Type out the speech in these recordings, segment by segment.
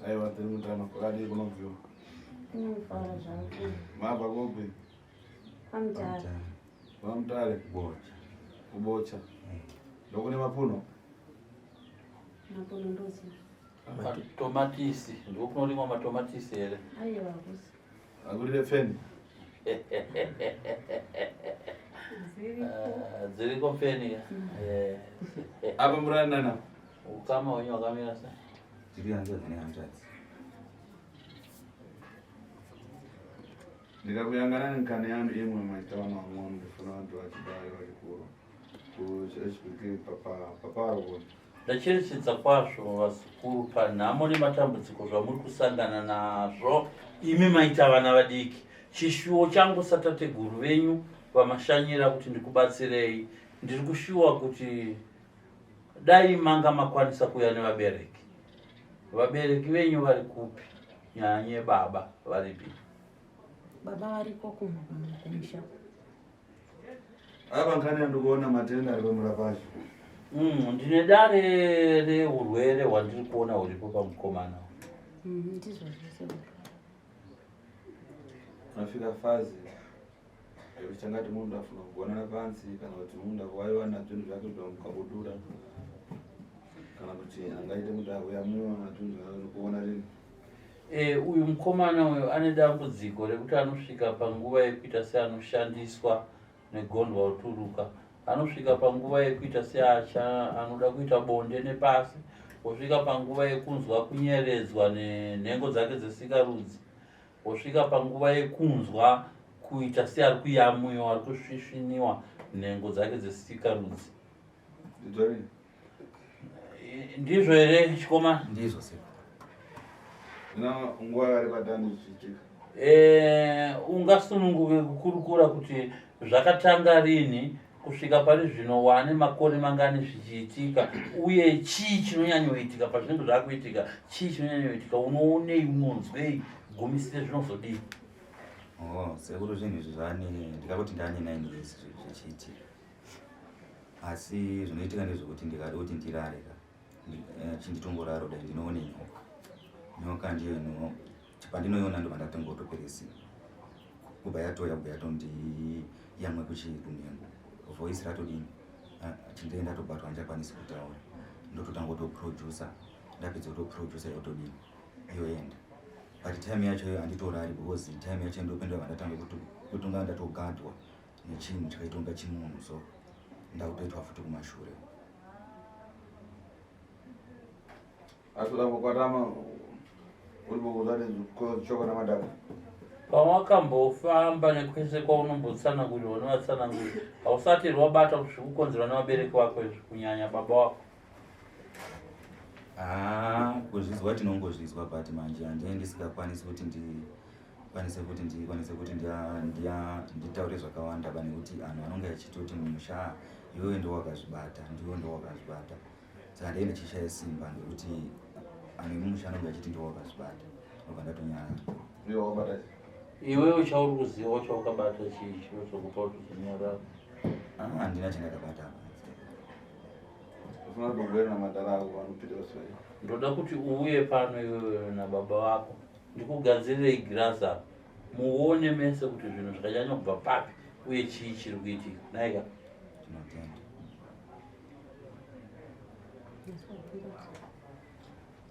Aiwa, tiri mutano. Kwakadii kunobviwa? Tinofara zvangu. Mabva kupi? Kwamutare. Kwamutare? Kubocha. Kubocha. Ndokune mapuno? Mapuno ndoziva. Matomatisi, ndokunorimwa matomatisi here? Aiwa, hakusi. Akurire feni? Dziriko. Ah, dziriko feni ka? Eh. Apa muranana? Ukama wenyu wakamira sei? Tiri hanzvadzi nehanzvadzi. Ndikakuyangana nkani yanu imwe maita vana vamwe ndifuna vantu vachibari vachikuru kuHBK paparo kuno. Ndacherechedza kwazvo vazukuru panhamo nematambudziko zvamuri kusangana nazvo imi maita vana vadiki. Chishuwo changu satateguru venyu vamashanyira kuti ndikubatsirei. Ndiri kushuwa kuti dai manga makwanisa kuuya nevabereki. Vabereki venyu vari kupi? Nyanye baba varipi? Baba variko kumusha. Apa nkani andikuona matenda ari pamura pacho. Ndine dare reurwere hwandiri kuona huripo pamukomana. Ndizvo zvese. Unafika fazi yekuti changati munhu afuna kugonana pansi kana kuti munhu akuwaiwa nazvinhu zvake zvamukabudura kana kuti angaite kuti akuyamuwa nazvinhu zvake kuona rini. Uyu mukomana uyu ane dambudziko rekuti anosvika panguva yekuita seanoshandiswa negondwa oturuka. Anosvika panguva yekuita seacha anoda kuita bonde nepasi, osvika panguva yekunzwa kunyeredzwa nenhengo dzake dzesikarudzi, osvika panguva yekunzwa kuita seari kuyamuyiwa, ari kusvisviniwa nhengo dzake dzesikarudzi. Ndizvo here chikomana? Ndizvo sekuru. Zvino nguva vari patani zvichiitika. Ungasununguke kukurukura kuti zvakatanga rini kusvika pari zvino wane makore mangani zvichiitika uye chii chinonyanyoitika pazvinenge zvakuitika, chii chinonyanyoitika, unoonei, unonzwei, gumisire zvinozodii? Oh, sekuru zvinhu izvi zvane ndingangoti ndane 9 years zvichiitika. Asi zvinoitika ndezvekuti ndikada kuti ndirare ka, chinditongoraro dai ndinoone nyoka. Nyoka ndiyo ino pandinoiona ndobva ndatongotoperesira. Kubva yatouya kubva yatondiyamwe kuchikunhengo. Voice ratodini? Chinenge ndatobatwa handichakwanisi kutaura. Ndototanga kutoproducer, ndapedza kutoproducer yotodini? Yoenda. But time yacho iyo handitorari because time yacho ndopinda ndatanga kutonga ndatogadwa nechinhu chakaitonga chimunhu, so ndakutoitwa futi kumashure. Asi ukambokwatama uri kuzati choko namadhaka. Pawakambofamba nekwese kwaunombotsanangurirwa nevatsananguri, hausati wabata kuti zvikukonzerwa nevabereki vako izvi, kunyanya baba wako? Kuzvizwa tinongozvizwa, but manje handinge ndisingakwanisi kuti ndikwanise kuti ndikwanise kuti nditaure zvakawanda pane kuti anhu anonge achitoti mumusha iwewe ndiwe wakazvibata, ndiwe ndiwe wakazvibata. Saka ndenge ndichishaya simba ngekuti anhu emumusha anonge achiti ndiwe wakazvibata, ndobva ndatonyarara. Ndiwe wakabata chii? Iwewe chauri kuziva chawakabata chii chinozokupa kuti uzonyarara? Handina chandakabata apa. Ufuna kugwera namadhara ako vanopinda vaswere. Ndoda kuti uuye pano iwewe nababa vako ndikugadzirirei girazi apa muone mese kuti zvinhu zvakanyanya kubva papi uye chii chiri kuitika. Naika? Tinotenda.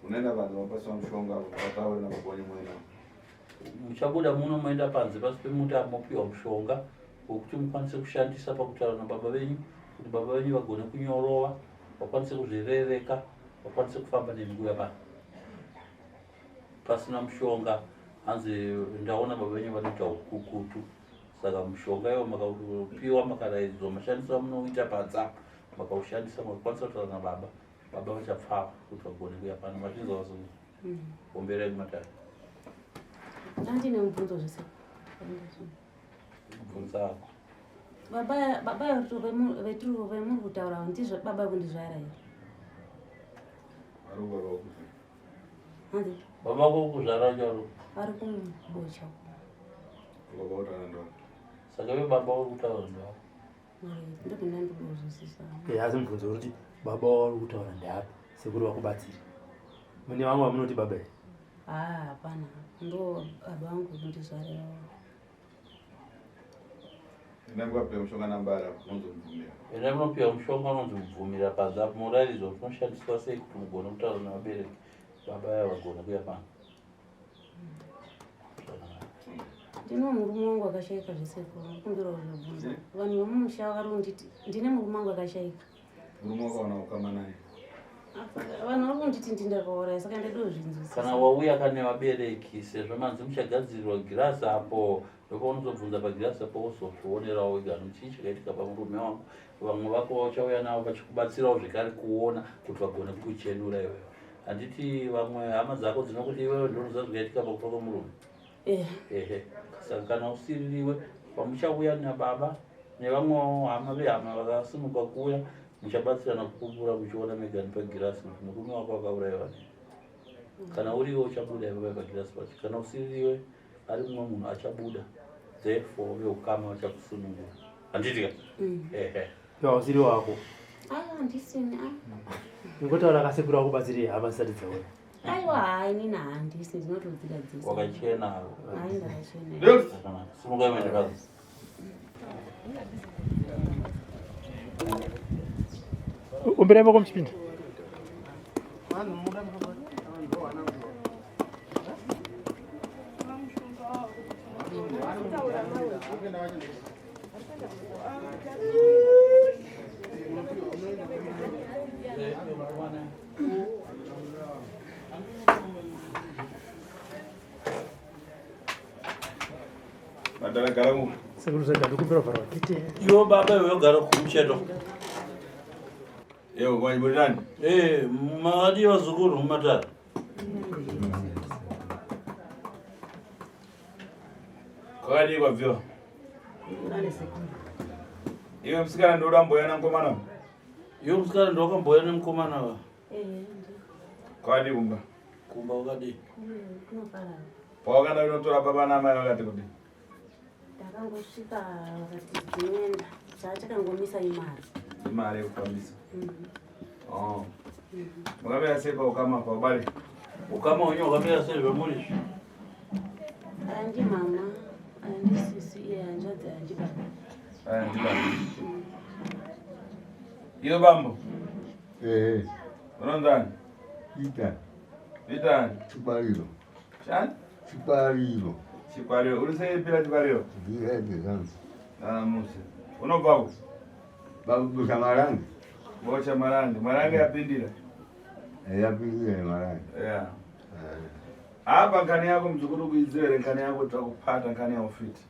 Unoenda panze wapasiwa mushonga wataure nababa wenyu mwena. Muchabuda muno moenda panze pasi pemuti apo mopiwa mushonga wekuti mukwanise kushandisa pakutaura nababa venyu kuti baba venyu vagone kunyorova, vakwanise kuzvirereka, vakwanise kufamba nemi kuya pano. Pasina mushonga hanzi ndaona baba venyu vanoita ukukutu, saka mushonga iwo makaupiwa makaraidzwa mashandisiro amunouita panze apa makaushandisa makakwanisa kutaura nababa, baba vachapfava kuti vagone kuya pano. Machinzwa vazungu? Omberai kumatare. Andine mubvunzo zvese. Bvunza ako. Baba, baba veturu vemuri kutaura ndizvo baba kundizvara here? Vari kubaba kuzvara. Hanzi? Baba vako kuzvara charo? Vari kumubocha. Baba kutaura ndo. Saka iwe baba uri kutaura ndo. Ndopinda ndikuzwisisa. Asi mubvunzo uri kuti baba wauri kutaura ndeapi sekuru vakubatsira? Mune vamwe vamunoti baba here? Haa hapana, ndo baba vangu kundizvarira. Enda mukapiwa mushonga nambara unonzi mubvumira. Enda munopiwa mushonga unonzi mubvumira panze apo murairidza kuti unoshandiswa sei kuti mugone kutaura nevabereki baba aya vagone kuya pano. Ndine murume wangu akashaika zvesekuru, ndikumbirawo zvibvunzo. Vanhu vemumusha vari kunditi ndine murume wangu akashaika. Murume wakaona ukama naye. Vanhu vari kunditi ndindakauraya saka ndada kuzvinzwisisa. Kana wauya kane vabereki sezvo manzi muchagadzirirwa girazi apo ndopaunozobvunza pagirazi apo wozozvionerawo wega kuti chii chakaitika pamurume wangu. Vamwe vako vauchauya navo vachikubatsirawo zvekare kuona kuti vagone kukuchenura iwewe. Handiti vamwe hama dzako dzinokuti iwewe ndounoziva zvakaitika pakufa kwemurume? Ehe. Saka kana usiririwe pamuchauya nababa nevamwewo hama vehama vakasimuka kuuya muchabatsirana kupupura muchiona mega nepagirasi kuti murume wako akaurayiwa nei. Kana uriwe uchabuda ipapa pagirasi pacho, kana usiririwe ari mumwe munhu achabuda, therefore veukama vachakusunungura. Handiti ka? Ehe. Iwe hausiri wako. Aiwa handisini ah. Ingotaura kasekuru akubatsirei hama dzisati dzauya. Aiwa haa inini handisi ndinotodzida dzese. Wakachena. Hai ndakachena. Zvakanaka. Simukai muende pasi. Umbirai mako muchipinda. Madala gara mu. Sekuru zvaida ndikumbira vharwa kete. Iwe baba iwe ugara kumucheto. Ewo kwani muri Eh, makadii vazukuru mumatare? Kwakadii kwabviwa? Iwe musikana ndoda mboya namukomana. Iwe musikana ndokamboya nemukomana wa. Kwakadii kumba? Kumba kwakadii? Pawakaenda kunotora baba namai vakati kudii? Ndakangosvika vakati tinoenda. Chachakangomisa imari. Imari yekufambisa. Oh. Makamira sei paukama paubare? Ukama wenyu wakamira sei zvamuri izvi? Andi mama, andi sisi, iye hanzvadzi andi baba. Andi baba. Iwe bambo. Eh. Unonzani? Ita. Ita. Chikwariro. Chani? Chikwariro. Chikwariro. Uri sei pira chikwariro? Ndiri zangu. Ah, musi. Unobva ku? Babusa Marange. Bocha Marange. Marange yapindira. Eh, yapindira Marange. Yeah. Apa nkani yako mzukuru kuiziva nkani yako takupata nkani ya ufiti.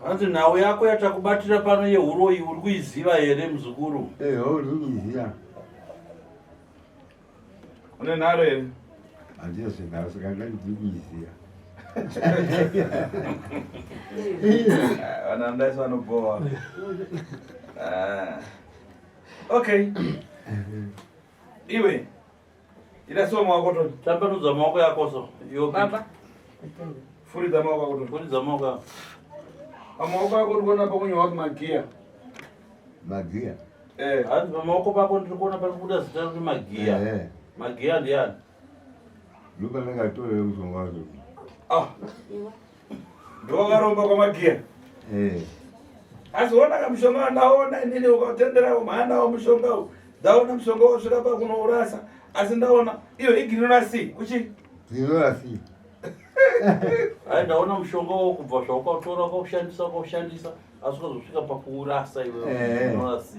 Hanzi nhau yako yatakubatira pano yehuroyi uri kuiziva here muzukuru? Eh, uri kuiziva. Une nharo here? Handina zvenharo saka ndiri kuiziva. Vana ndaisi vanobhowa. Ah. Okay. Iwe. Ida soma wako to. Tambanudza maoko yako so. Iwe Baba. Furidza maoko ako to. Furidza maoko ako. Pamaoko ako uri kuona pakunyorwa kuti magiya. Magiya. Eh. Hanzi pamaoko pako ndiri kuona pari kubuda zita rekuti magiya. Eh. Magiya ndiani? Luka ndakatorera mushonga wacho. Ah. Ndowakaromba kwamagiya. Eh. Asi ona kamushonga wandaona inini ukautendera mhanda mushonga uyu. Ndaona mushonga wasvika pakunourasa asi ndaona iyo iginora C kuchi Ginora C. Hai ndaona mushonga wo kubva zvaukatora ukaushandisa ukaushandisa asi ukazosvika pakuurasa iwewe. Eh. Ginora C.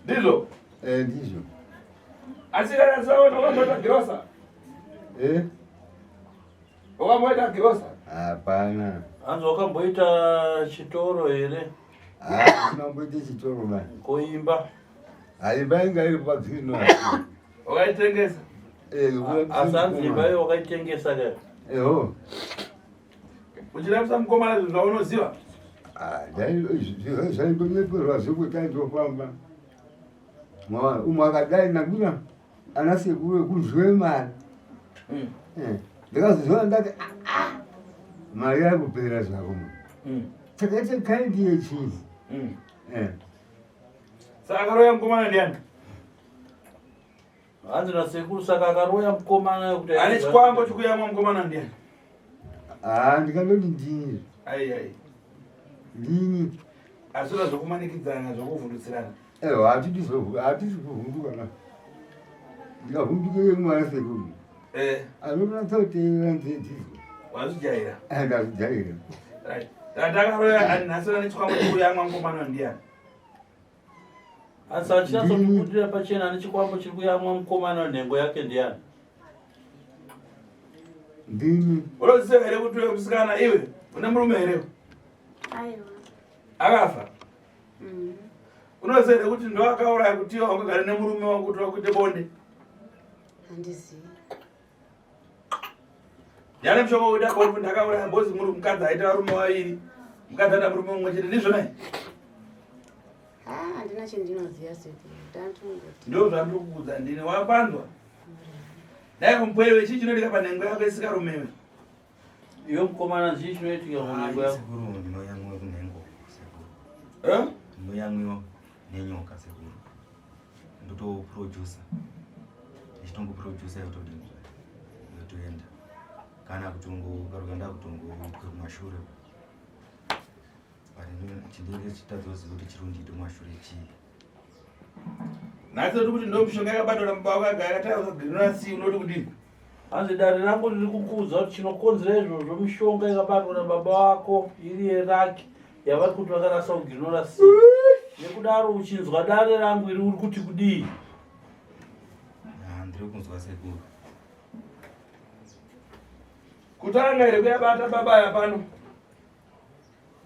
Ndizvo? Eh, ndizvo. Asi kana saona wakamboita girosa. Eh? Wakamboita girosa? Hapana. Hanzi wakamboita chitoro here? Ah, ndinamboita chitoro ba. Koimba. Haimba inga iri padzino. Wakaitengesa? Eh, Asi hanzi imba iyo wakaitengesa ka? Eho. Uchirapisa mukomana zvinhu zvaunoziva? Ah, dai zvaingonyeperwa zvekuti aitofamba. Mwaona, umwe akadai nakuna ana sekuru ekudyiwe mari. Eh, ndakazoziona ndati ah, ah, mari yakupera zvako munhu. Takaita kaindi yechizi. Eh. Saka akaroya mukomana ndiani? Hanzi nasekuru saka akaroya mukomana kuti Ane chikwambo chikuyamwa mukomana ndiani? Ah, ndikandoti ndini. Ai ai. Ndini. Asina zvokumanikidzana zvokuvhundutsirana. Ewa, hatidi hatisi kuvhunduka na. Ndikavhundukire mwana sekuru. Eh. Anonatsa kuteerera nzedzidzo. Wazvijaira. Eh, ndazvijaira. Right. Takaroya nhasi ane chikwambo chikuyamwa mukomana ndiani? Asi achinyatsokubudira pachena ane chikwambo chiri kuyamwa mukomana nhengo yake ndiani? Ndini. Unoziva here kuti uyo musikana iwe une murume here? Aiwa. Akafa. Mm. Unoziva here kuti ndoakauraya kuti iwe wangagare nemurume wangu kuti wakuite bonde? Handizivi. Ndiani mushonga wekuita bonde kuti ndakauraya mbozi muri mukadzi aita varume vaviri. Mukadzi aita murume mumwe chete ndizvo nai? Ah, handina chendinoziva sekuru. Ndandongoti. Ndo zvandiri kukuudza ndini wakwanzwa. Dai kumupwere chii chinodika panhengo yako isikarumewe? Iwe mukomana chii chinoitika munhengo yako? Sekuru ndinoyamwiwa kunhengo sekuru. Eh? Ndinoyamwiwa nenyoka sekuru. Ndotoproducer. Ndichitongoproducer yotodini zvayo. Yotoenda. Kana kutongo karuka ndakutongo kumashure. But chinenge chitadzoziva kuti chiri kundiita kumashure chii. Nhasi toti kuti ndo mishonga yakabatwa nababa wako agara akataura kuginura si unoti kudini? Hanzi dare rangu riri kukuudza kuti chinokonzera izvozvo mishonga yakabatwa nababa wako iri yeraki yavari kuti vakarasa kuginora si. Nekudaro uchinzwa dare rangu iri uri kuti kudii? Ah, ndiri kunzwa sekuru. Kutanga here kuyabata baba aya pano?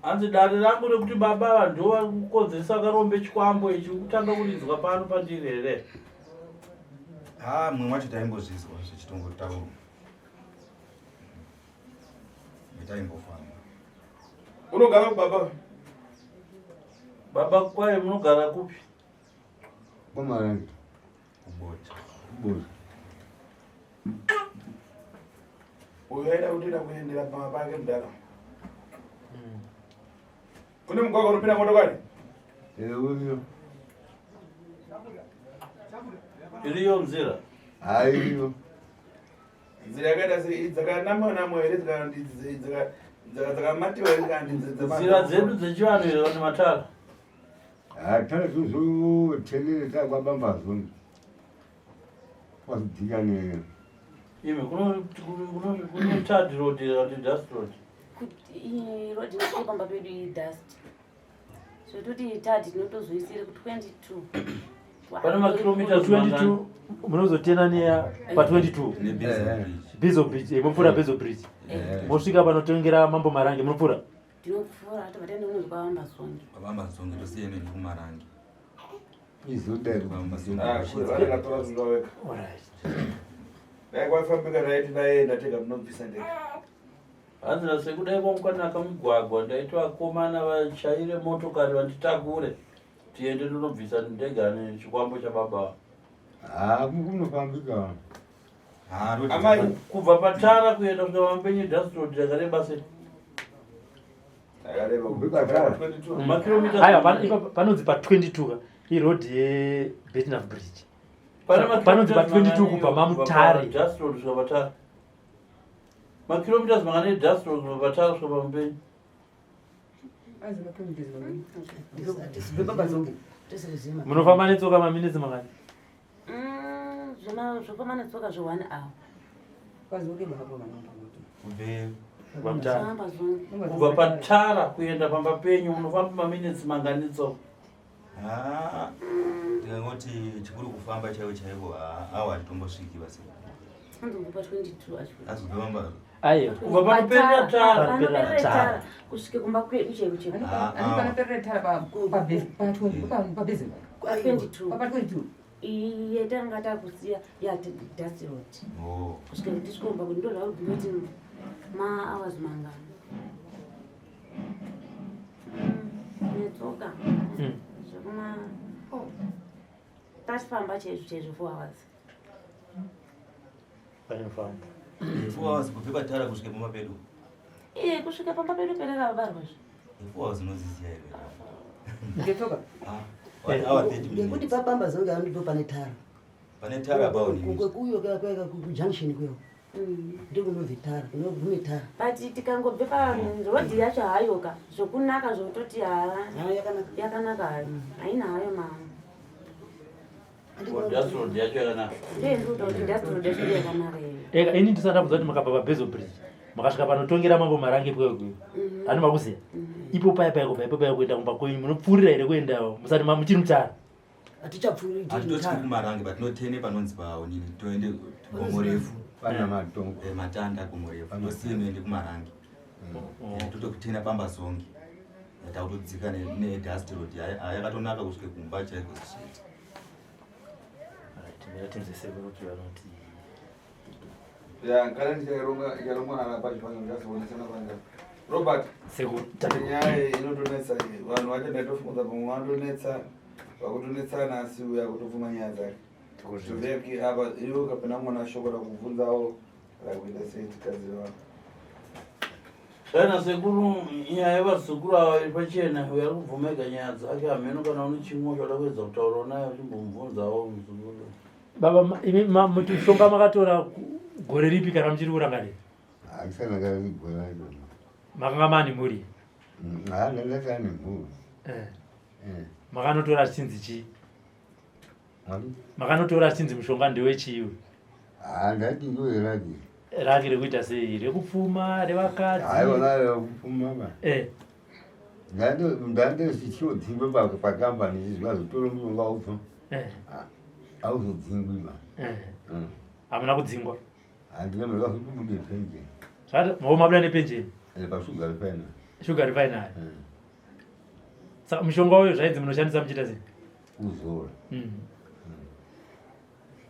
Hanzi dare rangu rekuti baba ava ndo vari kukonzeresa karombe chikwambo ichi kutanga kurinzwa pano pandiri here? Ah, mumwe wacho taimbozvizwa zvichitongotaurwa. Taimbofamba. Unogara kubaba? Baba kwaye munogara kupi? Kwamarange. Kubota. Kubota. Uyu aida kutoita kuendera pama pake mudhara. Kune mugwagwa unopinda motokari? Eh, uyo. Iriyo nzira. Haiyo. Nzira yakaita sei? Dzakanamwa namwa here dzakamatiwa here kana Nzira dzedu dzechivanhu here kana matara? Ah, tara tuzotenderera takwabamba zoni. Kwazidzika ne. Imi kuno kuno tarred road here kana kuti dust road? Kuti road inosvika pamba pedu idust. Zvototi tarred tinotozoisire ku 22. Pane makilometers 22 munozotena neya pa 22 Nebezo Eh. bridge. Bezo Bridge, mopfuura Bezo Bridge. Eh. Mosvika panotongera Mambo Marange munopfuura. Tinopfuura tobva taenda kunonzi kwavamba zonge. Babamba zonge tosiyene nekumarange. Izodai. Babamba zonge. Vanakatora zvinhu vaveka. Alright. Dai kwafambika taiti vaenda tega munobvisa ndege. Hanzi nasekudai kwamukanaka mugwagwa ndaiti vakomana vachaire motokari vanditakure tiende tinobvisa ndega nechikwambo chababa. Ah, kunofambika. Ah, road Amai. Kubva patara kuenda kusvika pambenyu dust road yakareba sei? Yakareba Kubva patara. 22. Makilometers Aiwa panonzi pa 22 ka iroad yeBetnaf Bridge. Pane Panonzi pa makilometers 22 mangani kubva kubva maMutare. pa dust road kusvika patara. Makilometers mangani dust road kubva patara kusvika pambenyu? Munofamba netsoka maminitsi mangani? Zvofamba netsoka zve 1 hour. Kubve Kubva Mutare. Zvavamba zonge. Kubva patara kuenda pamba penyu munofamba maminitsi mangani tsoka? Ah, ndingangoti chikuru kufamba chaivo chaivo awa hatitombosviki basi. Hanzi kubva pa 22 acho. Asi kubve pamba Aiwa. Kubva panoperera tara. Panoperera Tara. tara kusvike kumba kwedu chaiko chaiko. Pa 22. Iye tanga takusiya ya dust road. Oh. Kusvika tisvike kumba kwedu ndo zvauri kubva kuti ma hours mangani. Netsoka. Zvekuma tachifamba chaizvo chaizvo 4 hours. Panofamba. 4 hours kubve patara kusvike pamba pedu. Iye kusvika pamba pedu petakabarwa zve. 4 hours unoziziya here? Ngetsoka. Ah, 1 hour 30 Ngekuti minutes. papamba zonge ndipo pane tara. Pane tara paonini. Kuyo kujunction kuyo ndikunonzi tara, kunogume tara. But tikangobve parodhi yacho hayoka zvokunaka zvototi haa Haa, yakanaka. Yakanaka hayo, haina hayo ma Dust road yacho yakanaka. Ndendikuta kuti dust road yacho ndiyo yakanaka iyo. Eka ini ndisada kubvunza kuti makabva paBezo Bridge makasvika panotongera Mambo Marange pweyo kuyo, hani makuziya ipo paya paya kubva ipo paya kuenda kumba kwenyu munopfuurira here kuenda musati muchiri mutara? Hatichapfuuri, tiri Hatitotyi mutara. kuMarange, but tinotene panonzi paonini, toende Gomo Refu. Pana matongo. Matanda, Gomo Refu, tosiye noende kuMarange. Totokutena pambazongi, takutodzika nedust road. Yakatonaka kusvike kumba chaiko zvichiita. Timira sekuru kuti vanoti. Ya, kana ndichaironga ikarongwa nana pacho ndikazoonesana panga. Robert, Sekuru. Nyaya iyi inotonetsa iyi. Vanhu vacho ndaitofunga pamwe vanotonetsa, vakutonetsana, asi uya kutobvuma nyaya dzake. Zviveki apa iwe ukapinda mwana shoko rakubvunzawo rakuita sei tikaziva. Kana sekuru, nyaya yevazukuru ava iri pachena. Uyo ari kubvuma ega nyaya dzake. Hameno kana une chimwe chauda kuedza kutaurawo naye, uchimbomubvunzawo muzukuru. Baba, imi mushonga makatora gore ripi kana muchiri kurangarira? Handisanakagora. Makanga mani mhuri? Ha, ndandasane mhuri. Makanotora zvichinzi chii? Makanotora zvichinzi mushonga ndewechiiwe? Ha, ndati ndoeraki. Raki rekuita sei? Rekupfuma, revakadzi? Haiona kupfuma ba. Ndandochichodzingwe pakambani, zvazotora mushonga upfa. Auzodzingwi ba. Hamuna kudzingwa? Handina, ndakazotobude penjeni. Zvati mabuda nepenjeni? Pasugar refinery. Sugar refinery. Saka mushonga uyu zvainzi munoshandisa muchiita sei? Kuzora.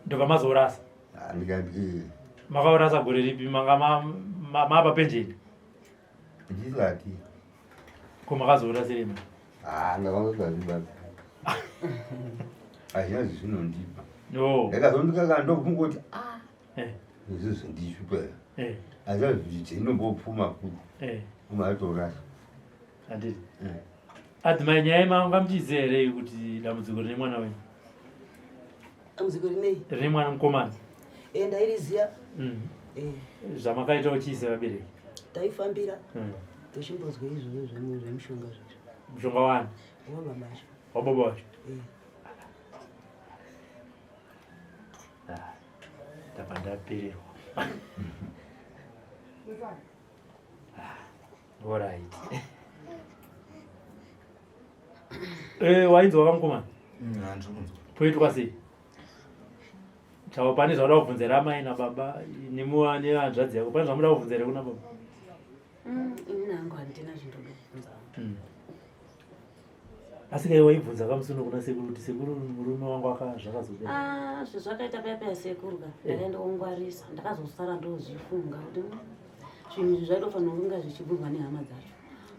Ndobva mazourasa? Ndikati. Makaurasa gore ripi? Manga mapa penjeni? Ndisati. Ko makazourasirei? Ha, ndakangozvibata, hazvina zvinondipa. No. Ndakazondikaka ndokungoti izvozvo ndishupa, hazvina zvinombopfuma futi. Umatorasa. Handiti adzimai, nyaya manga muchiziva here kuti dambudziko rine mwana wenyu? Dambudziko rinei? Rine mwana mukomana. E, ndairiziya. Zvamakaita uchiise vabereki? Taifambira tochimbozwa izvozvo zvemushonga zvezvo. Mushonga wani? Wababa acho. Wababa wacho? Eh. Ah, ndabva ndapererwa. Alright. Wainzwa kamukomana? Handiri kunzwa. Poitwa sei? Chavo pane zvauda kubvunza here amai nababa nemuwa nehanzvadzi yako? Pane zvamuda kubvunza here kuna baba? Ini hangu handina zvindoda kubvunza. Asi kai waibvunza kamusuno kuna sekuru kuti sekuru, murume wangu aka zvakazodai? Ah, zvezvakaita paya paya sekuru ka, ndakaenda kongwarisa, ndakazosara ndozvifunga kuti zvinhu izvi zvaitofanira kunga zvichibvunzwa nehama dzacho,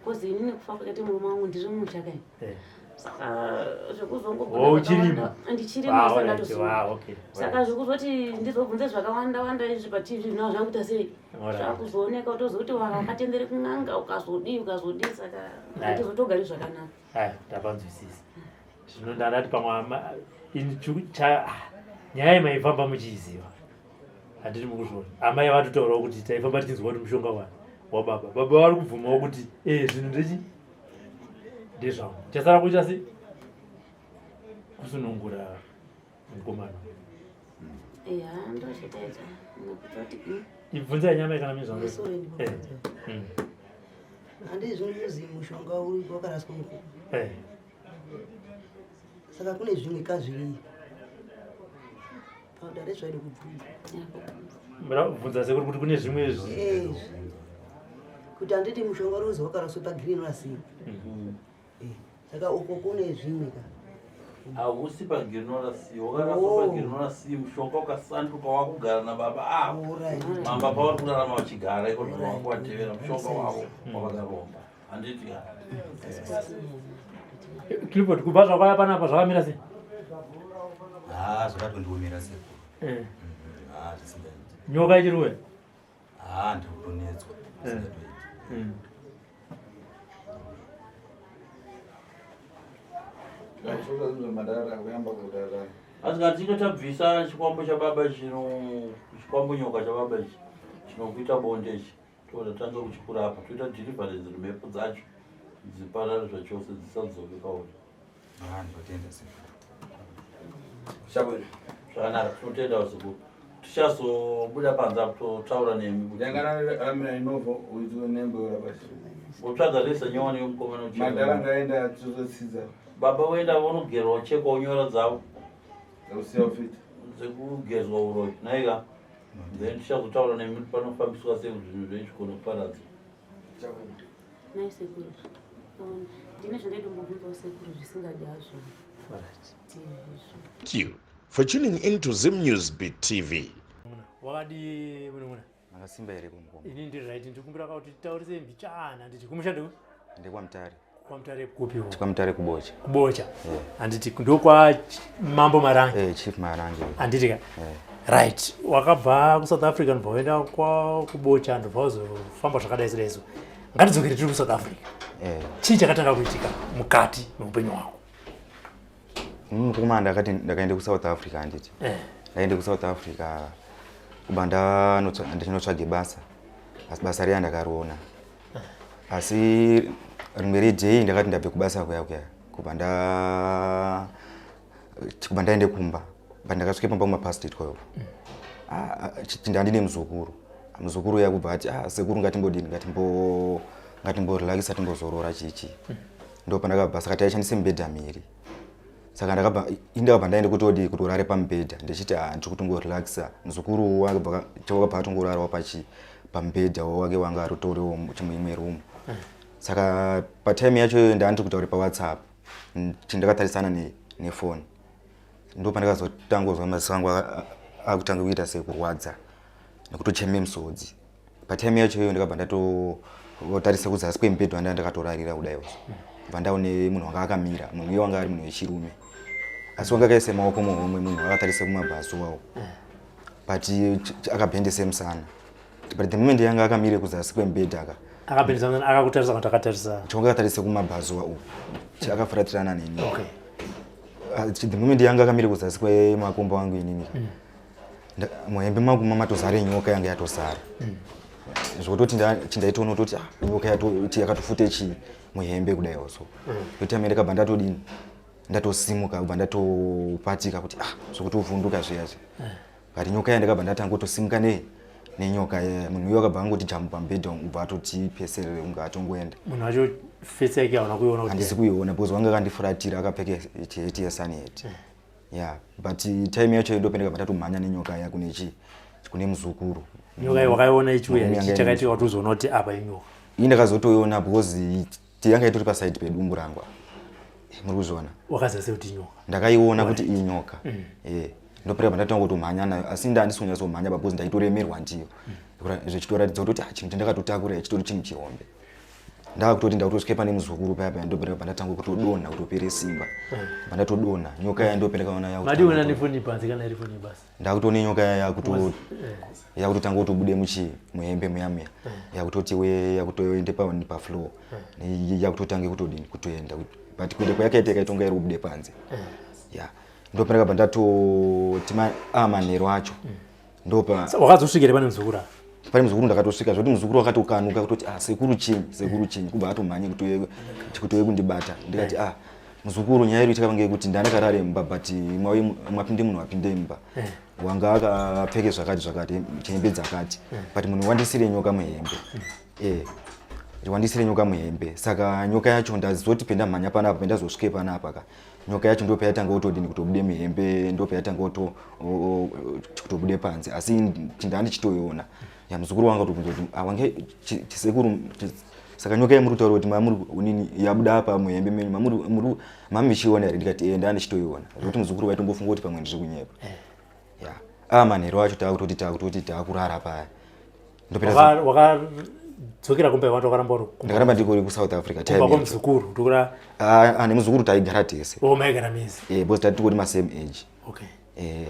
cause inini kufa kwakaita murume wangu ndiri mutsva kai. Saka zvekuzongobuda Oh, uchirimo? zvakawanda- Ndichirimo. Ah, Asati alright. ndatosunga. Ah, okay. Saka zvekuzoti ndizobvunze zvakawanda wanda izvi patv zvinova zvakuita sei? Zvakuzooneka utozoti wakatendere kun'anga, ukazodii, ukazodii, saka handizotogari zvakanaka. Aya, ndapanzwisisa. Zvino ndandati pamwe ini ah, nyaya yemaifamba muchiiziva, handiti mukuzviona? Amai vatotaurawo kuti taifamba tichinzwa kuti mushonga wani wababa. Baba vari kubvumawo kuti zvinhu ndechi ndezvangu. Chasara kuita sei? Kusunungura mukomana. Ya, ndochitaita nekutoti Ibvunzai nyama kana mine zvangu. Sorry, ndibvunza. Handii zvinozi mushonga uri wakaraswa muku? Saka kune zvimwe kazviri padare zvaida kubvunza. Muda kubvunza sekuri kuti kune zvimwe Eh, kuti handiti mushonga uri uzi wakaraswa pagreen rasiwa, saka uko kune zvimwe ka? Hausi paGrinola C, wakaraswa. PaGrinola C mushonga ukasanduka wakugara nababa avo. Mamba pavari kurarama vachigara iko zvino, wangu watevera mushonga wavo wavakaromba, handiti ka? Clifford, kubva zvakwaya panapa zvakamira sei? Ha, zvakatondiomera sekuru. Ha, zvisingaiti. Nyoka ichiri Ha, ndiri kutonetswa zvisingatoiti. Zvakusoka zvinhu madara kuyamba kudara. Asi kana tichinge tabvisa chikwambo chababa chino chikwambo nyoka chababa ichi chinokuita bonde ichi tobva tatanga kuchikurapa toita deliverance remhepo dzacho dziparare zvachose dzisadzoke kauri. Ah, ndotenda sekuru. Chabwino. Zvakanaka tinotenda vazukuru. Tichazobuda panze apo totaura nemi kuti Ndangana inovo uitwe nembo rapashi. wotsvaga resa nyowani yomukomana ucheka. Madhara ngaenda tozotsidza. Baba voenda vonogerwa chekwa nyora dzavo Dzekusiya ufiti. Dzekugezwa uroyi naika. Then tichazotaura nemi kuti panofambiswa sei kuti zvinhu zvenyu zvikone kuparadzwa. Nhai sekuru. Ndine zvandaidombobvunzawo sekuru zvisingadi hazvo. Thank you for tuning in to Zim News Beat TV. Wakadii munun'una? Makasimba here kumukoma? Ini ndiri right, ndikumbira kuti titaurise mbichana nditi kumusha ndeku? NdekwaMutare. KwaMutare kupi? KwaMutare kuBocha. Kubocha. Yeah. Handiti ndokwa Mambo Marange. Eh, Chief Marange. Handiti ka? Yeah. Right. Wakabva kuSouth Africa ndobva waenda kwa kuBocha ndobva wazofamba zvakadai sedai so. Ngatidzokere tiri kuSouth Africa. Eh. Chii chakatanga kuitika mukati meupenyu hwako? Mukoma ndakati ndakaenda kuSouth Africa handiti. Eh. Ndaenda kuSouth Africa kuba ndinotsvage basa. Asi basa riya ndakariona. Asi rimwe reday ndakati ndabve kubasa kuya kuya kubva nda kubva ndaende kumba but ndakasvike pamba kuma past 12 ah, ndandine muzukuru muzukuru uya kubva ati ah, sekuru ngatimbodini ngatimbo ngatimborelakisa timbozorora chichi ndo pandakabva saka taishandise mibhedha miri saka ndakabva indakabva ndaende kutodii kuti urare pamubhedha ndichiti ah ndiri kutongorelaxa muzukuru wakabva wakabva atongorarawo pachi pamubhedha wake wanga aritoriwo muimwe room saka patime yacho iyoyo ndandiri kutaura pawhatsapp ndakatarisana nefoni ndo pandakazotanga kuzwa maziso angu akutanga kuita sekurwadza nekutocheme musodzi patime yacho iyoyo ndakabva ndatotarisa kuzasi kwemubhedha wanda ndakatorarira kudai uso bva ndaone munhu wanga akamira munhu uye wanga ari munhu wechirume asi wanga akaise maoko muhomwe munhu akatarisa kumabhazu wawo but akabhendese musana but the moment yanga akamire kuzasi kwemubhedha aka akabhendesa musana akakutarisa kana akatarisa chonga akatarisa kumabhazuva uku akafuratirana neni okay. Ah, the moment yanga akamire kuzasi kwemakombo angu inini mm. Muhembe mangu mamatozara nyoka yanga yatozara mm. Zvokutoti chindaitoona kutoti ah, nyoka yakatofute chii muhembe kudai so mm. Yoti amene ndakabva ndatodini ndatosimuka kubva ndatopatika kuti ah zvokuti uvhunduka zviya zviya mm. But nyoka iya ndakabva ndatanga kutosimuka nei nenyoka iya munhu uyo akabva angoti jamu pamubhedha ubva atoti peserere kunge atongoenda munhu wacho face yake hauna kuiona kuti handisi kuiona because wanga akandifuratira akapfeka heti yesunhat mm. Yeah, but time yacho ndo pendakabva ndatomhanya nenyoka iya kune chi kune muzukuru. Nyoka iyi wakaiona ichiuya chakaitika kuti uzoona kuti apa inyoka. Ini ndakazotoiona because yanga itori paside pedumbu rangu. Muri kuzviona? Wakaziva sei kuti inyoka? Ndakaiona kuti inyoka. Mm. Eh, ndopera ndatanga kutomhanya nayo asi nda handisi kunyatsomhanya because ndaitoremerwa ndiyo. Mm. Zvichitoratidza kuti ah, chinhu chandakatotakura chitori chinhu chihombe. Ndakutoti ndakutosvika pane muzukuru paya paya ndopera pandatanga kutodonha kutopere simba pandatodonha nyoka ya ndopera kaona ya madiona nefoni panze kana iri foni basi ndakutoona nyoka ya yakuto yakutotanga kutobude muchi muhembe muya muya yakutoti we yakutoende pa pa floor yakutotange kutodini kutoenda but kuenda kwayakaita ikaitonga iri kubude panze ya ndopera kabva ndatoti ah manheru acho ndopa wakazosvikira pane muzukuru apa pane muzukuru ndakatosvika zvekuti muzukuru wakatokanuka kutoti ah sekuru chinyi sekuru chinyi kubva atomhanye kutouye kundibata ndikati ah muzukuru nyaya iri ichakava ngeyekuti ndandakarare mumba but mwapinde munhu wapinde mumba eh. wanga akapfeke zvakati zvakati hembe dzakati eh. but munhu wandisire nyoka muhembe eh wandisire nyoka muhembe saka nyoka yacho ndazoti pendamhanya panapa pendazosvike panapa ka nyoka yacho ndo payatanga kutodini kutobude muhembe ndo payatanga kutobude panze asi ndandichitoiona ya muzukuru wanga kutobvunza kuti awange ah, chisekuru saka nyoka yamuri kutaura kuti mamuri unini yabuda apa muhembe menyu mamuri muri mamichiona here ndikati eh ndandichitoiona zvekuti muzukuru waitombofunga kuti pamwe ndiri kunyepa eh. ya ah manheru acho taakutoti taakutoti taakurara paya ndopera wakadzokera kumba iwato wakaramba uri ndakaramba ndikuri kusouth africa time kwamuzukuru ndikura ah, ah nemuzukuru taigara tese oh maigara mese eh because tati tikuri ma same age okay eh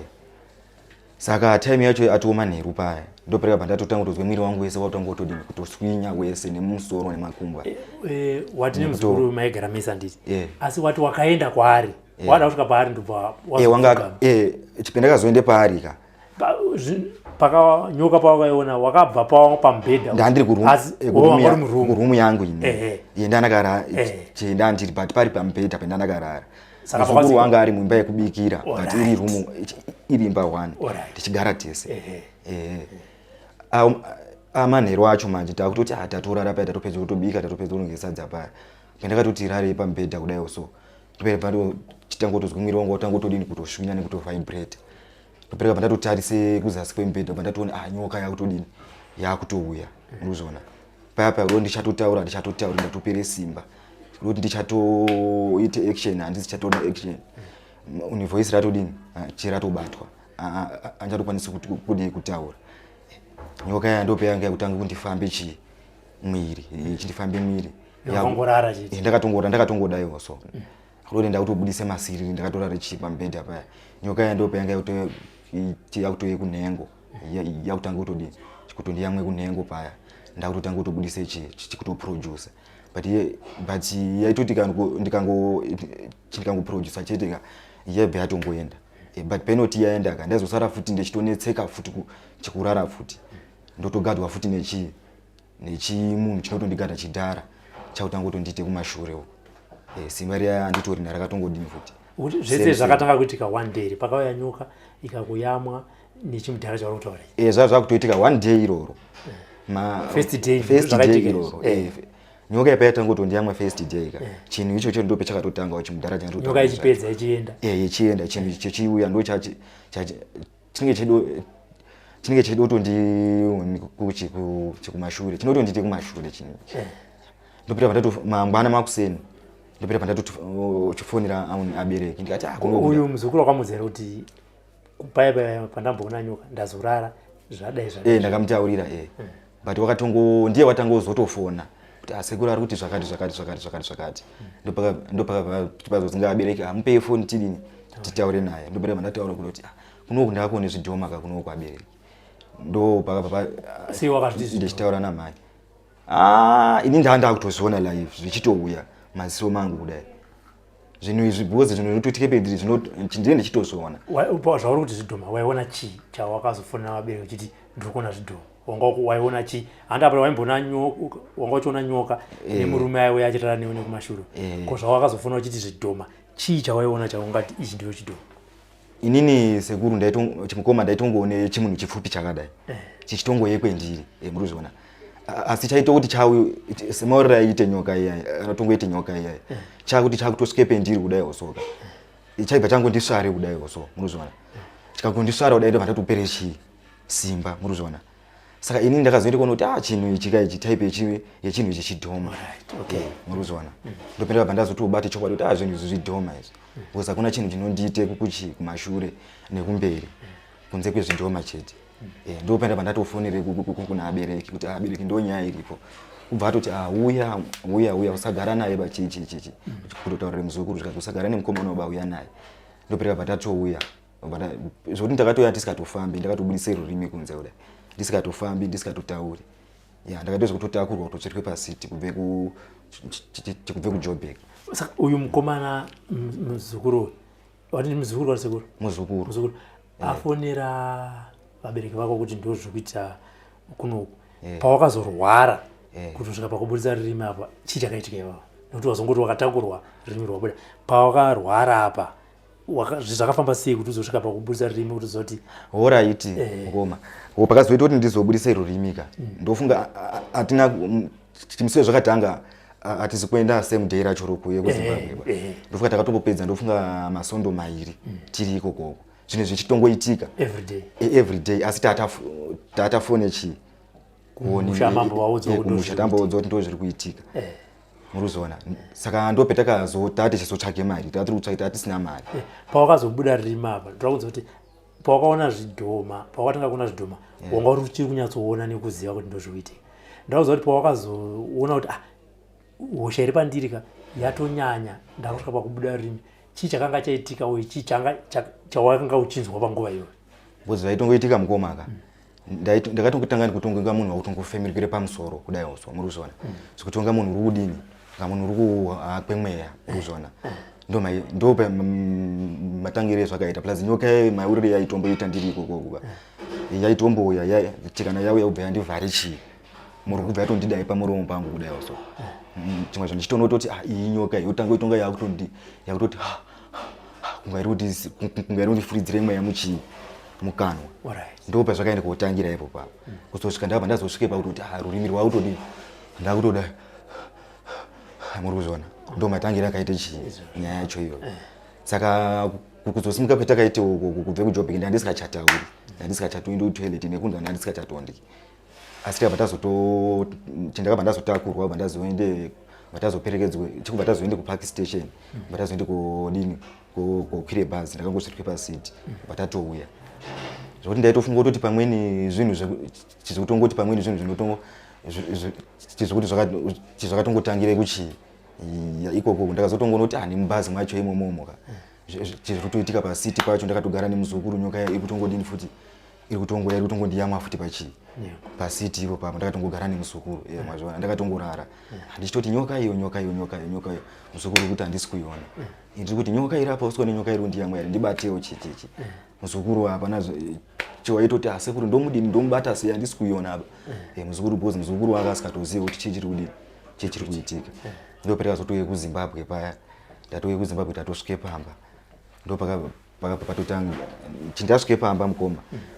saka time yacho atiwo manheru paya ndopereka pandatotanga kutozwa mwiri wangu wese watanga kutodini kutoswinya wese nemusoro nemakumbo eh, eh, wati nemuzukuru maigara mese handiti eh. asi wati wakaenda kwaari. Wada kusvika paari ndobva eh, wanga eh, chipendakazoende paari ka pakanyoka pawakaiona wakabva pamubhedha ndandiri kurumu eh, yangu ini yendandakarara chendandiri but pari pamubhedha pendandakarara muzukuru wanga ari muimba yekubikira but iri rumu iri imba one tichigara tese amanheru acho manje takutoti ah, tatorara paya tatopedza kutobika tatopedza kurongesa sadza paya pendakatoti rarei pamubhedha kudai so ndopera chitangotozwa mwiri wangu watangotodini kutoshunya nekutovibrate. Ndopereka pandatotarise kuzasi kwemubhedha, pandatoona ah, nyoka yakutodini, yakutouya. Urikuzviona paya paya kuti ndichatotaura, ndichatotaura, ndatopere simba kuti ndichatoite action, handisi chatoona action. Une voice ratodini, ah, chiratobatwa, handichatokwanisi kudii kutaura. Nyoka yaya ndope yanga yakutanga kundifambe chii mwiri, ichindifambe mwiri. Wakangorara chete? Ndakatongora, ndakatongodaiwo so kutoti ndakutobudise masiriri, ndakatora chii pamubhedha paya. Nyoka yaya ndope yanga yakutouye kunhengo, yakutanga kutodini, kutondiyamwe kunhengo paya. Ndakutotanga kutobudise chii, chikutoproducer, but but yaitoti ndikangoproducer chete ka, yaibva yatongoenda. But penoti yaenda ka, ndaizosara futi ndichitonetseka futi chikurara futi, ndotogadwa futi nechii, nechimunhu chinotondigada, chidhara chakutanga kutondiite kumashure uko. Simba riya handitorina, rakatongodini futi. Kuti zvese zvakatanga kuitika one day pakauya nyoka ikakuyamwa nechimudhara chauri kutaura? Zvava zvakutoitika one day iroro. First day. First day. Zvakaitika iroro. izvi. Nyoka ipa yatanga kutondiyamwa first day ka, chinhu ichocho ndope chakatotanga chimudhara. Nyoka ichipedza ichienda. Ichienda, chinhu ichi chichiuya ndo chachi chinenge chedo kutondi kumashure, chinotondiite kumashure chinhu. Ndopita pandatu mangwana makuseni, ndopita pandatochifonera abereki, ndikati ah, Uyu muzukuru wakamuudza here kuti paya paya pandamboona nyoka ndazorara zvadai zvadai? Ndakamutaurira, but wakatongo ndiye watanga uzotofona kuti asekuru ari kuti zvakati zvakati zvakati zvakati zvakati. Ndopakazozinga abereki, amupei foni tidini, titaure naye. Ndopera pandataura kuti ah, kunoku ndakakuone zvidhoma ka kunoku abereki, ndo pakabva Sei wakazviti zvidhoma? Ndichitaura namai. Ah, ini ndaa ndakutoziona live zvichitouya maziso mangu kudai zvinhu izvi, because zvinhu zvinototike pediri ndine ndichitozviona. Zvauri kuti zvidhoma, waiona chii chawakazofonera vabereki uchiti ndiri kuona zvidhoma? Wanga waiona chii? Handi apa waimboona nyoka, wanga uchiona nyoka nemurume aiuya achirara newe nekumashure. Ko zvawakazofona uchiti zvidhoma, chii chawaiona chaungati ichi ndiyo chidhoma? Inini sekuru, chimukoma, ndaitongoone chimunhu chipfupi chakadai chichitongoye kwendiri, muri kuzviona. Asi chaito kuti chau semauriro aiite nyoka iyai, anotongoite nyoka iyai, chakuti chakutosvike pendiri kudai osoka, chaibva changondisvare kudai oso, muri kuzviona. Chikangondisvara kudai, ndobva ndatopere chii, simba, muri kuzviona. Saka inini ndakazoenda kuona kuti ah, chinhu ichi ka ichi, type yechinhu ichi chidhoma. Muri kuzviona. Ndopenda bva ndazotobata chokwadi kuti ah, zvinhu izvi zvidhoma izvi, because hakuna chinhu chinondiite kukuchi kumashure nekumberi kunze kwezvidhoma chete. Ndopenda pandatofonere kuna abereki kuti ah, abereki, ndo nyaya iripo. Kubva atoti ah, uya uya uya, usagara naye ba, chii chii chii, kutotaurira muzukuru zvikati usagara nemukomana waba, uya naye. Ndopera patatouya zvokuti ndakatouya ndisikatofambi, ndakatobudisa rurimi kunze kudai, ndisikatofambi, ndisikatotauri. Ya, ndakatozwa kutotakurwa kutotsvetwe pasiti kubve kuJobek. Saka uyu mukomana, muzukuru uyu, wati muzukuru kana sekuru? Muzukuru. Muzukuru afonera vabereki vako kuti ndo zviri kuita kunoku. Pawakazorwara kutosvika pakubudisa rurimi apa, chii chakaitika ivavo? Nekuti wazongoti wakatakurwa, rurimi rwabuda. Pawakarwara apa, zvakafamba sei kuti uzosvika pakubudisa rurimi, kuti uzoti? Alright. Ngoma o pakazoita kuti ndizobudisa rurimi ka, ndofunga hatina chimusiwo zvakatanga, hatisi kuenda same day racho rokuye kuZimbabwe ba. Ndofunga takatombopedza, ndofunga masondo 2 tiri ikokoko, zvinhu zvichitongoitika every day. Every day, asi tatafone chii? Kumusha mambo waudzwa kuti Kumusha ndozviri tamboudzwa kuti ndo zviri kuitika, muruzona. Saka ndopetakazo tatichizotsvage mari, tatiri kutsvage, tatisina mari. Pawakazobuda rurimi apa, ndoda kunzwa kuti pawakaona zvidhoma, pawakatanga kuona zvidhoma, wanga uri uchiri kunyatsoona nekuziva kuti ndozvikuitika. Ndakuziva kuti pawakazoona kuti ah, hosha iri pandiri ka yatonyanya, ndakusvika pakubuda rurimi, chii chakanga chaitika uye chii chawakanga uchinzwa panguva iyoyo? Because zvaitongoitika mukoma ka, ndakatongotanga ndikutongonga munhu wakutongofemerwire pamusoro kudai, uswa, muri kuzviona, zvekutonga munhu uri kudini. Kamunhu uri kukwemweya urikuzviona. Ndo matangire ezvakaita plus nyoka yayo maurire yaitomboita ndiri ikoko kuka. Yaitombouya tikana yauya kubva yandivhare chii. Muri kubva yatondidai pamuromo pangu kudai so. Chimwe zvanhu ndichitoona kutoti ah iyi nyoka iyi yotanga itonga yakutondi yakutoti ah kunga iri kuti kunga iri kundifuridzire mweya muchii mukanwa. Ndo pazvakaenda kotangira ipo papo. Kuzosvika ndabva ndazosvike pakutoti ah rurimi rwakutodii ndakutoda muri kuzviona ndo matangira akaita chii nyaya yacho iyoyo saka kuzosimuka kwetakaita uko kubve kujobek ndandisingachatauri ndandisingachatoendi kutoilet nekunzwa ndandisingachatondi asi takabva tazoto chendakabva ndazotakurwa bva ndazoende bva tazoperekedzwe chikubva tazoende kupark station bva tazoende kodini kokwire bhazi ndakangosvitwe pasiti bva tatouya zvekuti ndaitofunga kutoti pamweni zvinhu chizvekutongoti pamweni zvinhu zvinotongo chizvekuti zvakatongotangire kuchii ikoko ndakazotongoona kuti ah nemubhazi mwacho imomomo ka chizviri kutoitika pasiti pacho ndakatogara nemuzukuru nyoka iri kutongodini futi iri kutongoya iri kutongondiyamwa futi pachii pasiti ipo papo ndakatongogara nemuzukuru mazviona ndakatongorara ndichitoti nyoka iyo nyoka iyo nyoka iyo nyoka iyo muzukuru kuti handisi kuiona ndiri kuti nyoka iri apa usikuone nyoka iri kundiyamwa here ndibatewo chichichi muzukuru hapana chiwaitoti asekuru ndomudini ndomubata sei handisi kuiona apa muzukuru because muzukuru wake asikatozive kuti chii chiri kudini chii chiri kuitika ndo patakazotouye kuzimbabwe paya ndatouye kuzimbabwe tatosvike pamba ndo patotanga chindasvike pamba mukoma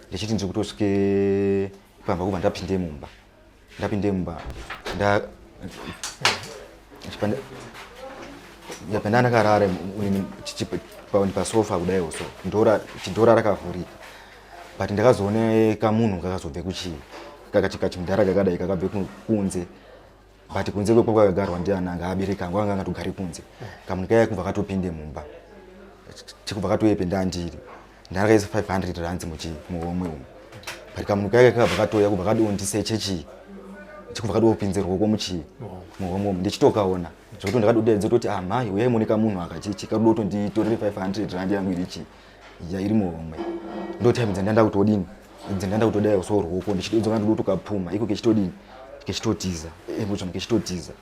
ndichiti ndiri kutosvike pamba kubva ndapinde mumba ndapinde mumba nda yapenda ndakarara pasofa kudaiwo so chidhora rakavhurika but ndakazoona kamunhu kakazobve kuchii kachimudhara kakadai kakabve kunze but kunze kwekwa kwakagarwa ndiana anga abereki angu anga angatogari kunze kamunhu kaya kubva katopinde mumba chikubva katoyepe ndandiri ndakaisa 500 rands muchi muhomwe umu but kamunhu kaya kakabva katouya kubva kadondiseche chii chikubva kadopinze ruoko muchii muhomwe umu ndichitokaona zvekuti ndakadodaidza toti ah mhai uyai muone kamunhu aka chichi karudo kutonditorere 500 rand yangu iri chii ya iri muhomwe ndotime dzandanda kutodini dzandanda kutodai so ruoko ndichidodzoka ndodo tokapfuma iko kechitodini kechitotiza embudzvano kechitotiza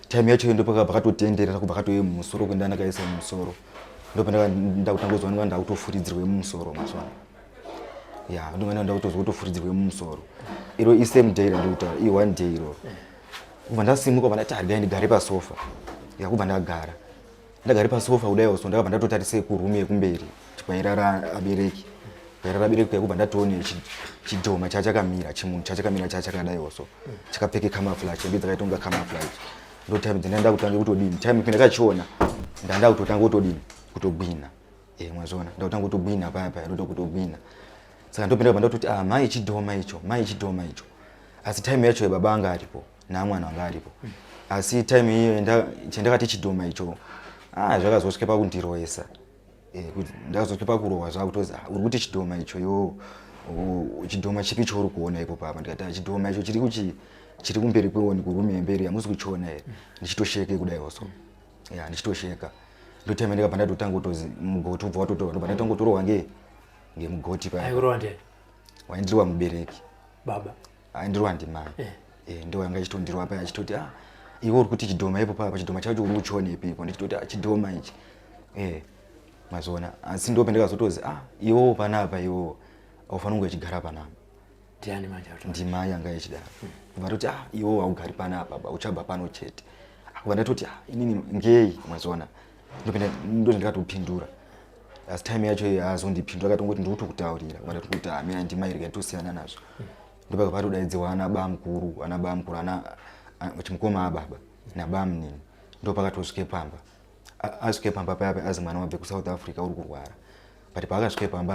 time yacho ndo pakabva katotenderera kubva katouye mumusoro kuenda ndakaisa mumusoro ndopandakutanga kuzooneka ndakutofuridzirwe mumusoro mazuva ya ndongana ndakutozwa kutofuridzirwe mumusoro iro isame day randikutaura i one day iroro kubva ndasimuka bva ndati hargai ndigare pasofa ya kubva ndagara ndagare pasofa kudai so ndakabva ndatotarise kurumu yekumberi kwairara abereki kwairara abereki kuya kubva ndatoone chidhoma chachakamira chimunhu chachakamira chachakadaiwo so chakapfeke camouflage hembe dzakaita kunga camouflage ndo time dzandanda kutanga kutodini time ndakachiona ndanda kutotanga kutodini kutogwina eh mwazviona ndakutanga kutogwina paya paya ndoda kutogwina saka ndopinda ndototi ah mai chidhoma icho mai chidhoma icho asi time yacho baba anga aripo namwana anga aripo asi time iyo chendakati chidhoma icho ah zvakazosvika pakundiroesa eh kuti ndakazosvika pakurohwa zvakutozi ah, uri kuti chidhoma icho yo chidhoma chipi chouri kuona ipo papa ndikati ah, chidhoma icho chiri kuchi chiri kumberi kweoni kurume yemberi hamusi kuchiona here ndichitosheke kudaiwo so ya ndichitosheka ndotime ndikabva ndatotanga kutozi mugoti ubva watotorwa ndobva ndatanga kutorohwa nge ngemugoti paya waindirwa mubereki baba aindirwa ndimai eh. eh, ndo yanga ichitondirwa paya achitoti ah iwe uri kuti chidhoma ipo paya pachidhoma chacho uri kuchionepi ipo ndichitoti ah chidhoma ichi eh mazoona asi ndo pandikazotozi ah iwewo panapa iwewo aufanira kunge uchigara panapa ndiani manje ndimai yanga ichidaro kubva toti ah iwewo haugari panapa ba uchabva pano chete kubva ndatoti ah inini ngei mazoona ndopinda ndozvandikatopindura asi time yacho iyo haazondipindura akatongoti ndiri kutokutaurira kubva ndatoti ah mina ndimai rega tosiyana nazvo ndopaka patodaidziwa ana bamukuru ana bamukuru ana chimukoma ababa nabamunini ndopakatosvike pamba asvike pamba paya paya azi mwana wabve kusouth africa uri kurwara but paakasvike pamba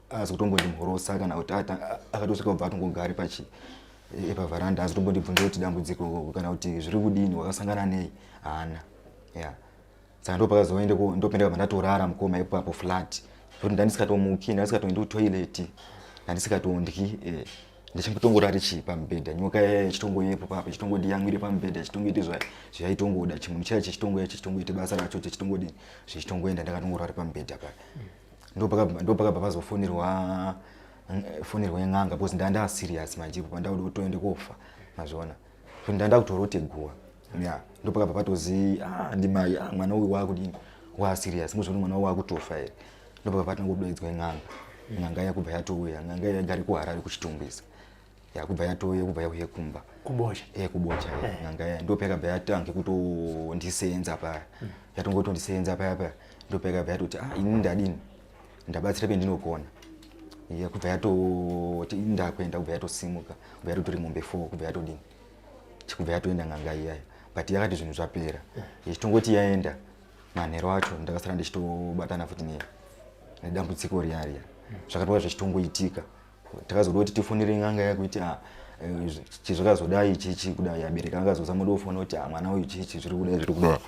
haazi kutombondimhorosa kana kuti akatosvika kubva atongogare pachi pavharanda haazi kutombondibvunza kuti dambudziko kana kuti zviri kudini wakasangana nei haana ya saka ndopakazoende ndopenda kabva ndatorara mukoma ipapo flat zvekuti ndandisikatomuki ndandisikatoendi kutoilet ndandisikatondyi eh, ndichingotongorari chii pamubhedha nyoka yaya ichitongoyepo papa ichitongondiyamwire pamubhedha ichitongoite zvayaitongoda chimunhu chaya chichitongoya chichitongoite basa racho chichitongodini zvichitongoenda ndakatongorari pamubhedha paya ndopakabva pazofonerwa fonerwa n'anga because ndanda serious manje ipo pandauda kutoende kofa mazviona. Kuti ndanda kutorote guwa. Ya, ndopakabva patozi ah ndimai ah mwana uyu wakudini? Wa serious. Muzvoni mwana uyu wakutofa here. Ndopakabva patanga kudaidzwa n'anga. N'anga yakubva yatouya. N'anga yaigare kuHarare kuChitungwiza. Yakubva yatouya kubva yauye kumba. Kubocha. Eh kubocha. Eh. N'anga ya ndopakabva yatange kutondisenza paya. Yatongotondisenza paya paya. Ndopakabva yatoti ah ini ndadini? Ndabatsira pendinogona. Iya kubva yatoti ndakuenda kubva yatosimuka kubva yatotori mombe 4 kubva yatodini kubva yatoenda n'anga iyaya but yakati zvinhu zvapera ichitongoti yaenda manhero acho ndakasara ndichitobatana futi nedambudziko riya riya zvakatova zvichitongoitika takazoda kuti tifonere n'anga yakuiti ah, eh, chizvakazodai chichi kudai abereki angazozama dofona kuti ah, mwana uyu chichi zviri kudai zviri kudai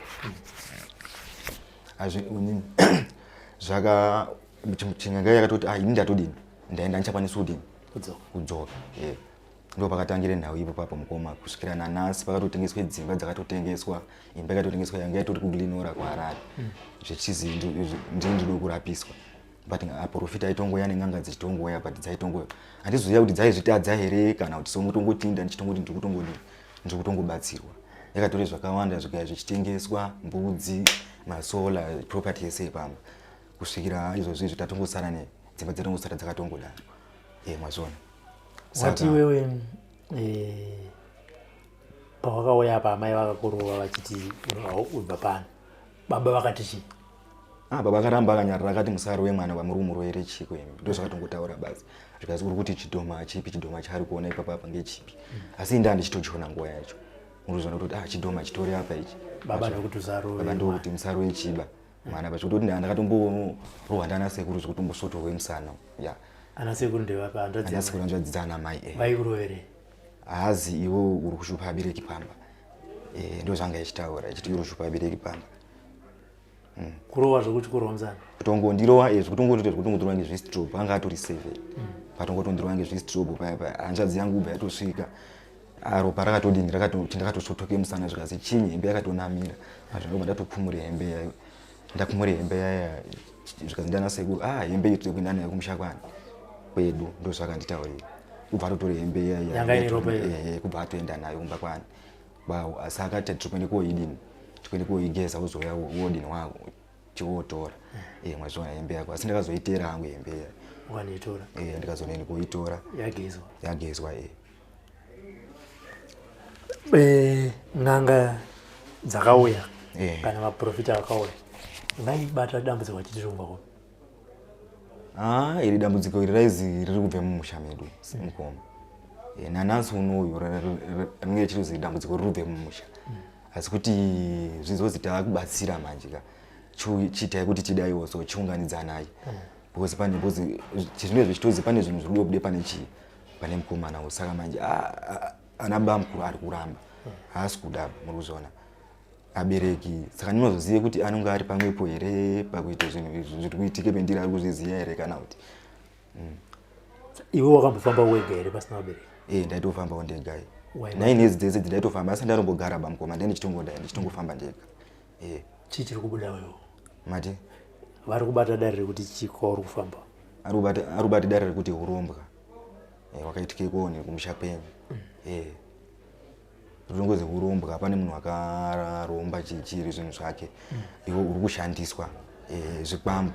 zvaka chin'anga yakatoti ah ini ndatodini ndaenda ndichakwanisi kudini kudzoka yeah. Ndo pakatangire nhau ipo papo mukoma kusvikira nanhasi pakatotengeswa dzimba dzakatotengeswa imba ikatotengeswa yanga yatori kuglenora kuharare zvichizi ndini ndiri kurapiswa but aprofita aitongoya nen'anga dzichitongoya but dzaitongoya handizoziva kuti dzaizvitadza here kana kuti somutongotinda ndichitongoti ndiri kutongodii ndiri kutongobatsirwa yakatore zvakawanda zvikaya zvichitengeswa mbudzi masola property yese yepamba kusvikira izvozvi izvi tatongosara ne dzimba dzatongosara dzakatongodaro e mazvona wati iwewe eh, pawakauya apa amai vakakurova vachiti ubva pano baba vakati chii ah, baba akaramba akanyarara akati musarove mwana vamuri kumurovere chiko imi ndo zvakatongotaura basi zvikanzi uri kuti chidhoma chipi chidhoma chaari kuona ipapa apa ngechipi asi indaa ndichitochiona nguva yacho muruzvona kutoti ah chidhoma chitori apa ichi baba ndokuti usarove baba ndokuti musarove chiba mwana pacho kutoti ndakatomborohwa ndana sekuru zvekutombosvotorwe musana ya ana sekuru ndevapa hanzvadzi ana sekuru hanzvadzi dzana mai eh. vaikurovere haazi iwe uri kushupa abereki pamba eh, ndo zvanga ichitaura ichiti uri kushupa abereki pamba mm. kurowa zvekuti kurowa musana kutongondirowa eh, zvekutongotoita zvekutongondirowa ngezvistrobe anga atori seven patongotondirowa ngezvistrobe paya paya hanzvadzi yangu ubva yatosvika Ah, ropa rakatodini rakatoti ndakatosvotoke musana zvikazi chinyi hembe yakatonamira azvandobva ndatokumure hembe yayo ndakumure hembe yaya zvikazi ndana sekuru ah hembe iyi tiri kuenda nayo kumusha kwani kwedu ndozvakanditaurira kubva atotore hembe yaya kubva atoenda nayo kumba kwani kwavo asi akati tiri kuende koidini tiri kuende koigeza uzouya wodini wako chiwotora eh mwazviona hembe yako asi ndakazoitera hangu hembe iya ukanoitora eh ndikazonoenda koitora yagezwa yagezwa eh eh n'anga dzakauya eh. kana maprofita akauya vaibata dambudziko vachiti rungwa kupi ah iri dambudziko iri raizi riri kubve mumusha medu mukoma eh, nanhasi unoyu rinenge richitozi dambudziko riri kubve mumusha asi kuti zvizozi taakubatsira manje ka chiitai kuti tidaiwo so chiunganidzanai because pane because zvinenge zvichitozi pane zvinhu zviri kubude pane chii pane mukomana wo saka manje ana bamukuru ari kuramba haasi kuda muri kuzviona abereki saka ndinozozive kuti anonge ari pamwepo here pakuita zvinhu izvi zviri kuitike pendiri ari kuzviziva here kana kuti mm. Iwe wakambofamba wega here pasina vabereki? Eh, ndaitofambawo ndega. Nine years dzese ndaitofamba asi ndatombogara bamukoma ndai ndichitongodai ndichitongofamba ndega. Eh. Chii chiri kubuda wewe? Mati? Vari kubata dare rekuti chii kwauri kufamba? Ari kubata dare rekuti hurombwa. Eh, wakaitika ikoni kumusha kwenyu. Eh. Rutongozi hurombwa pane munhu akaromba chichiri zvinhu zvake. Iwe uri kushandiswa eh zvikwambo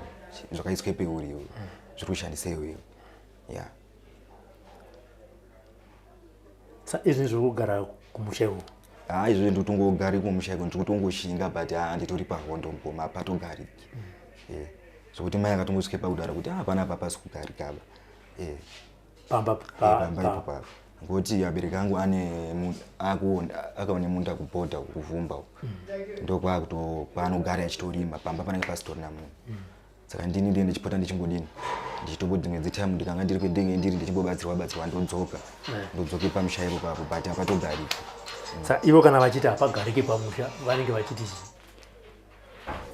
zvakaiswa peuri iwe. Zviri kushandisa iwe. Yeah. Sa izvi zviri kugara kumusha ikoko? Ah, izvi ndiri kutongogara kumusha ikoko, ndiri kutongoshinga but ah nditori pahondo mukoma hapatogariki. Eh. Zvekuti mai akatongosvike pakudara kuti ah panapa hapasi kugarika apa. Eh. Pamba pamba ipo papa. Ngokuti abereki angu ane akaone munda kubhodha kuvhumba uko. Ndokwakuto kwaanogara achitorima pamba panenge pasitorina munhu. Saka ndini ndiye ndichipota ndichingodini ndichitombo dzimwe dzetime ndikanga ndiri kwendenge ndiri ndichimbobatsirwa batsirwa ndodzoka ndodzoke pamusha ipo papo but hapatogariki. Saka ivo kana vachiti hapagariki pamusha vanenge vachiti chii?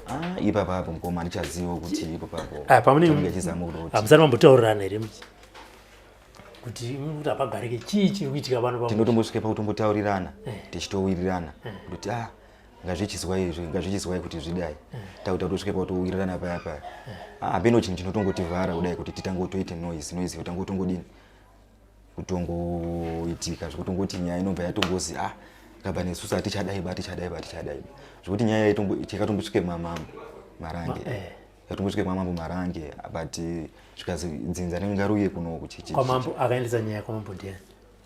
Ah, ipapo apo mukoma handichaziva kuti ipo papo. Ah, pamunenge Tinenge tichizama kuti hamusati mambotaurirana here kuti kuti hapagariki chii chiri kuitika pano pamusha? Tinotombosvika pakutombotaurirana tichitowirirana kuti ah ngazvichizwai izvi ngazvichizwai kuti zvidai takuta tosvike pakutowirirana paya paya ah, hapeno chinhu chinotongotivhara kudai kuti titange toite noise noise yotange kutongodini kutongoitika zvekutongoti nyaya inobva yatongozi ah Akabva nesusu hatichadai ba, hatichadai ba, hatichadai ba. Zvekuti nyaya yakatombosvike mwamambo Marange. Yakatombosvike mwamambo Marange, but zvikazi dzinza rinenge riuye kunoku chichi. Kwamambo akaendesa nyaya kwamambo ndiani?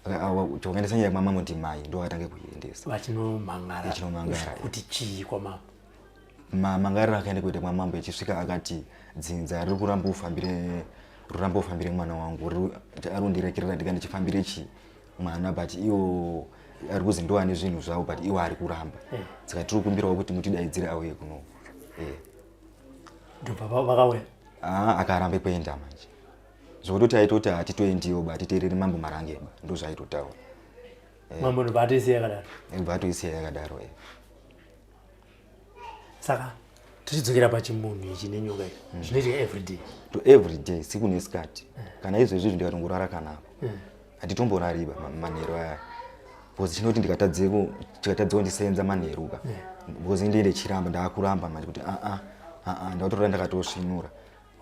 Wakaendesa nyaya kwamambo ndimai, ndo akatange kuiendesa. Vachinomangara. Vachinomangara. Kuti chii kwamambo? Mangariro akaenda kuita kwamambo ichisvika akati dzinza riri kuramba ufambire, ruramba ufambire mwana wangu, ari kundirekerera ndika ndichifambire chii mwana, but iwo ari kuzi ndo ane zvinhu zvavo, but iwo ari kuramba. Saka tiri kukumbirawo kuti mutidaidzire auye kuno. Ndobva vakauya. Akarambe kuenda manje. Zvekutoti aitoti hatitoendiwo ba, hatiteereri mambo Marange ba, ndo zvaaitotaura. Mambo ndobva atoisiya yakadaro. Ndobva atoisiya yakadaro. Saka tichidzokera pachimunhu ichi nenyoka iyi, zvinoitika everyday? To everyday, siku nesikati. Kana izvezvi izvi ndikatongorara kanapa. Handitomborariba manheru aya. Because chinoti ndikatadzewo ndisenza manheru ka. Because ndiende chiramba, ndakuramba manje kuti ndakutorara ndakatosvinura.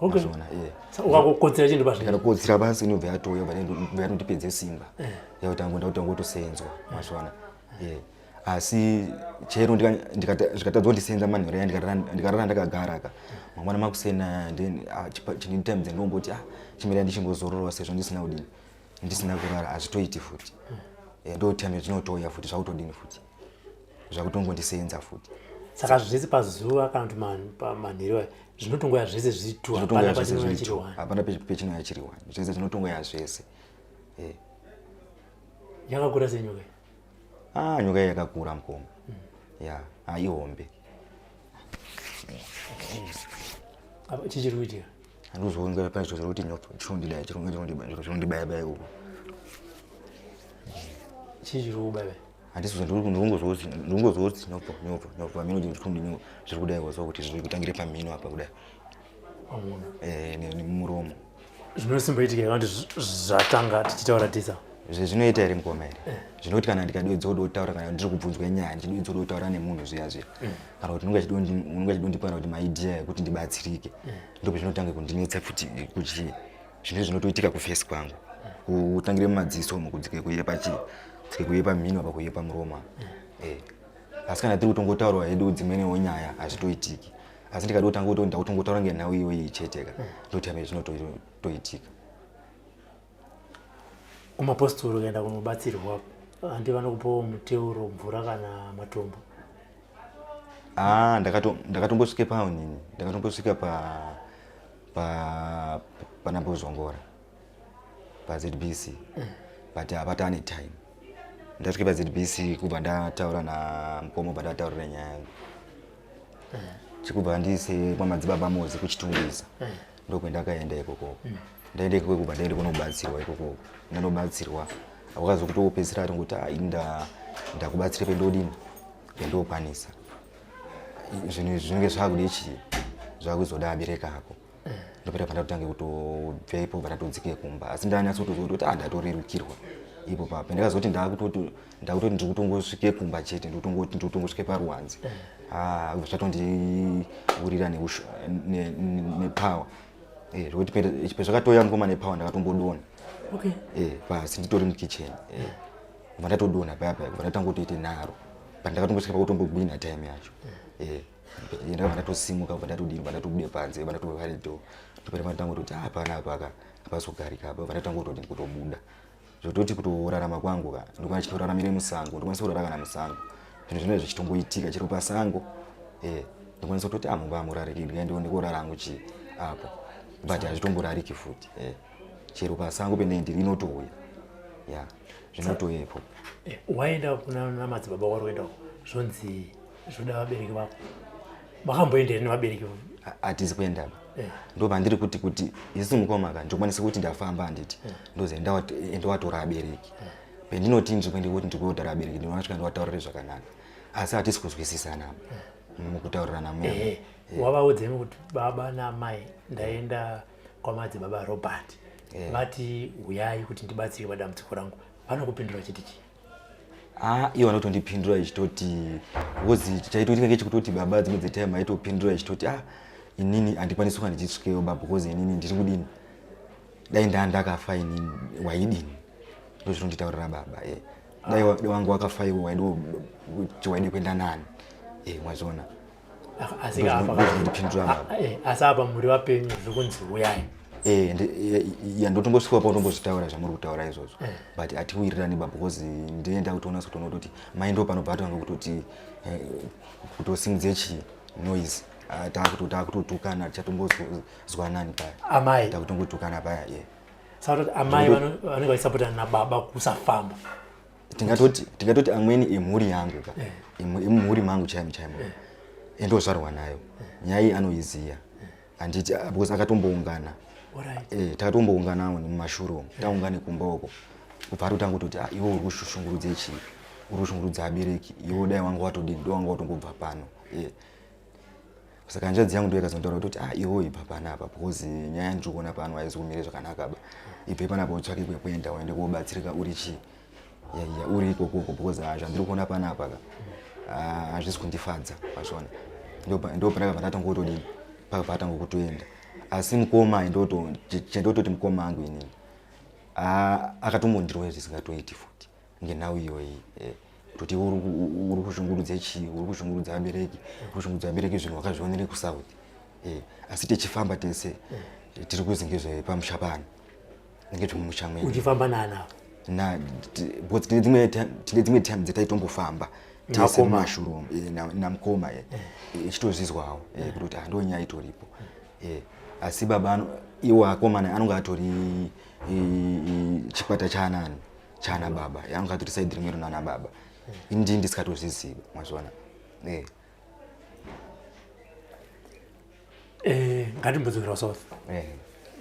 Mazviona, Saka ukakotsera chinhu pazvinhu? Ndikakotsera pasi inobva yatouya, bva yatondipedze simba. Yakuti angu ndakuti angotosenzwa, mazviona. Asi chero zvikatadza kundisenza manheru aya, ndikarara ndakagara ka. Mangwana makuseni then, chine time dzendinomboti, chimira ndichimbozorora sezvo ndisina kudini, ndisina kurara, hazvitoiti futi. Ndo time zvinotouya futi, zvakutodini futi, zvakutongondisenza futi. Saka zvese pazuva kana kuti pamanheru aya zvinotongoya zvese zviri two, Zvinotongoya hapana zvese pachinouya zviri chiri two. one. Hapana pechinouya chiri one, zvese zvinotongoya zvese. Yakakura senyoka iyi? Nyoka iyi yakakura mukoma. Ya, ihombe. Apa chichiri kuitika? Handizonzwa pane zviro zvekuti nyoka chinondidai, chinondibaya, chinondibaya baya ikoko. Chii chiri kubaya baya? Handisi kuzwa, ndikungozwa kuti nyoka, nyoka, nyoka, pamhino zviri kudai wazwa kuti zviri kutangire pamhino apa kudai. Pamhino? Nemuromo. Zvinosimboitika here kuti zvatanga tichitaura tisa? Zvinoita here mukoma here? Zvinoti kana ndikadedza kuda kutaura, kana ndiri kubvunzwa nyaya, ndichidedza kuda kutaura nemunhu zviya zviya. Kana kuti unenge achidondipa kana kuti maidea ekuti ndibatsirike. Ndipo zvinotanga kundinetsa futi kuti zvinhu zvinotoitika kuface kwangu. Kutangire mumadziso umu, kudzike kuye pachi, kudzike kuye pamhino apa, kuye pamuromo apa. Asi kana tiri kutongotaura hedu dzimweniwo nyaya hazvitoitiki. Asi ndikada kutanga kuti ndakutongotaura ngenhau iyoyi chete ka, ndoti ame zvinotoitika. Kumapostori ukaenda kunobatsirwa, handi vanokupawo muteuro, mvura kana matombo? Ndakatombosvike paonini, ndakatombosvika panambozongora paZBC, but hapata ane time. Ndasvike paZBC kubva ndataura namukoma, kubva ndataurira nyaya yangu. Chikubva ndiise kwamadzibaba Mozi kuChitungwiza. Ndokwendakaenda ikoko. Ndaenda ikoko kubva ndaenda kunobatsirwa ikoko. Ndanobatsirwa. Wakazokutopedzisira atongoti, ini ndakubatsira pendodini, pendokwanisa. Zvinhu izvi zvinenge zvakude chii? Zvakuzoda abereka ako. Ndopera pandatotange kutobva ipo pandatodzike kumba. Asi ndanyatsotoziva kuti ndatorerukirwa ipo pa. Pandakazoti ndakutoti ndiri kutongosvike kumba chete, ndikutongoti ndiri kutongosvike paruwanze. Zvatondiwurira nepower. Zvekuti pezvakatouya mukoma nepower ndakatombodonha. Pasi nditori mukitchen. Kubva ndatodonha paya paya, kubva ndatanga kutoite nharo. Pandakatombosvika pakutombogwina time yacho. Ndakabva ndatosimuka, kubva ndatodini, kubva ndatobuda panze, kubva ndatovhara door. Ndopera pandatanga kutoti, pana apa ka, hapazogarika apa, kubva ndatanga kutodini, kutobuda. Zvototi kutorarama kwangu ka, ndokwana chitoraramire musango, ndokwanisa kurara kana musango. Zvinhu zvinenge zvichitongoitika chero pasango. Ndokwanisa kutoti, mumba hamurariki, ndikaenda ndikorara hangu chii apo. But hazvitomborariki futi. Chero pasango pene ndiri inotouya. Ya, zvinotouyepo. Waenda kuna madzibaba wari kuenda uko, zvonzi zvoda vabereki vako. Makamboenda here nevabereki vako? Hatisi kuenda ba. Ndo pandiri kuti isusu mukoma ka, ndokwanisa kuti ndafamba handiti. Ndozi endawatora abereki. Pendinoti ndiri kuenda kuti ndiri kutora abereki, ndinosvika ndowataurire zvakanaka. Asi hatisi kuzwisisana apa. Mukutaurirana muya. Wavaudza kuti baba namai ndaenda kwamadzibaba Robert. Vati huyai kuti ndibatsire padambudziko rangu. Vanokupindura chiti chii? Ivo vanotondipindura ichitoti, because chaitoitika ngechekutoti baba dzimwe dzetime aitopindura ichitoti, inini handikwanisi kuva ndichisvikeyo ba, because inini ndiri kudini, dai ndakafa inini waidini. Ndozvinonditaurira baba. Dai wangu wakafa iwo waidi kuti waidi kuenda nani. Eh, mwazviona. Asi apa ndipindura baba. Eh, asi apa muri vapenyu zviri kunzi uyai. Eh, ya ndotombosvika pa utombozvitaura zvamuri kutaura izvozvo. Eh. But atiwirirani baba because ndiye ndakutoona sekutoona kutoti mai ndo panobva atanga kutoti eh, kutosimudze chi noise. Ah, takutotukana tichatombozwanani paya. Amai. Takutongotukana paya, yeah. Saka toti amai vanenge vachisapotana nababa kusafamba. Tingatoti amweni emhuri yangu ka. Eh. Emhuri mangu chaimo chaimo. Eh. Endozvarwa nayo. Nyaya iyi anoiziya. Handiti, ah, because akatomboungana. Alright. Eh, takatombounganawo nemumashure umu. Taungane kumba uko. Kubva atotanga kutoti, ah, iwe uri kushungurudza chii? Uri kushungurudza abereki. Iwe dai wanga watodini, dai wanga watongobva pano. Eh. Saka hanzvadzi yangu ndiyo yakazontaura kutoti, ah, iwe ibva panapa because nyaya yandiri kuona pano haizi kumire zvakanaka ba. Ibve panapa utsvake kwekuenda uende kobatsirika uri chii? Ya, ya, uri ikokoko because, ah, zvandiri kuona panapa ka. Ah, hazvisi kundifadza, wazviona. Ndo pandakabva ndatanga kutodini? Pakabva atanga kutoenda. Asi mukoma chendototi mukoma angu inini. Ah, akatombondirova zvisingatoiti futi. Ngenhau iyoyi, eh, kutoti uri kushungurudza chii, uri kushungurudza abereki, uri kushungurudza abereki zvinhu wakazvionere kuSouth. Eh, asi tichifamba tese, tiri kuzi ngezvepamusha pano. Ngezvemumusha mwedu. Uchifamba naana? Na, because tine dzimwe time dzataitombofamba tese Nakoma. mumashure umu, eh, namukoma, eh. Eh, echitozvizwawo, eh, kutoti, ah, ndo nyaya itoripo. Eh, asi baba iwo akomana anonga atori, chikwata chaanani? Chaana baba. Eh, anonga atori side rimwe rinana baba. Ini ndini ndisikatozviziva, mwazviona. Eh. Eh, ngatimbodzokera South. Eh.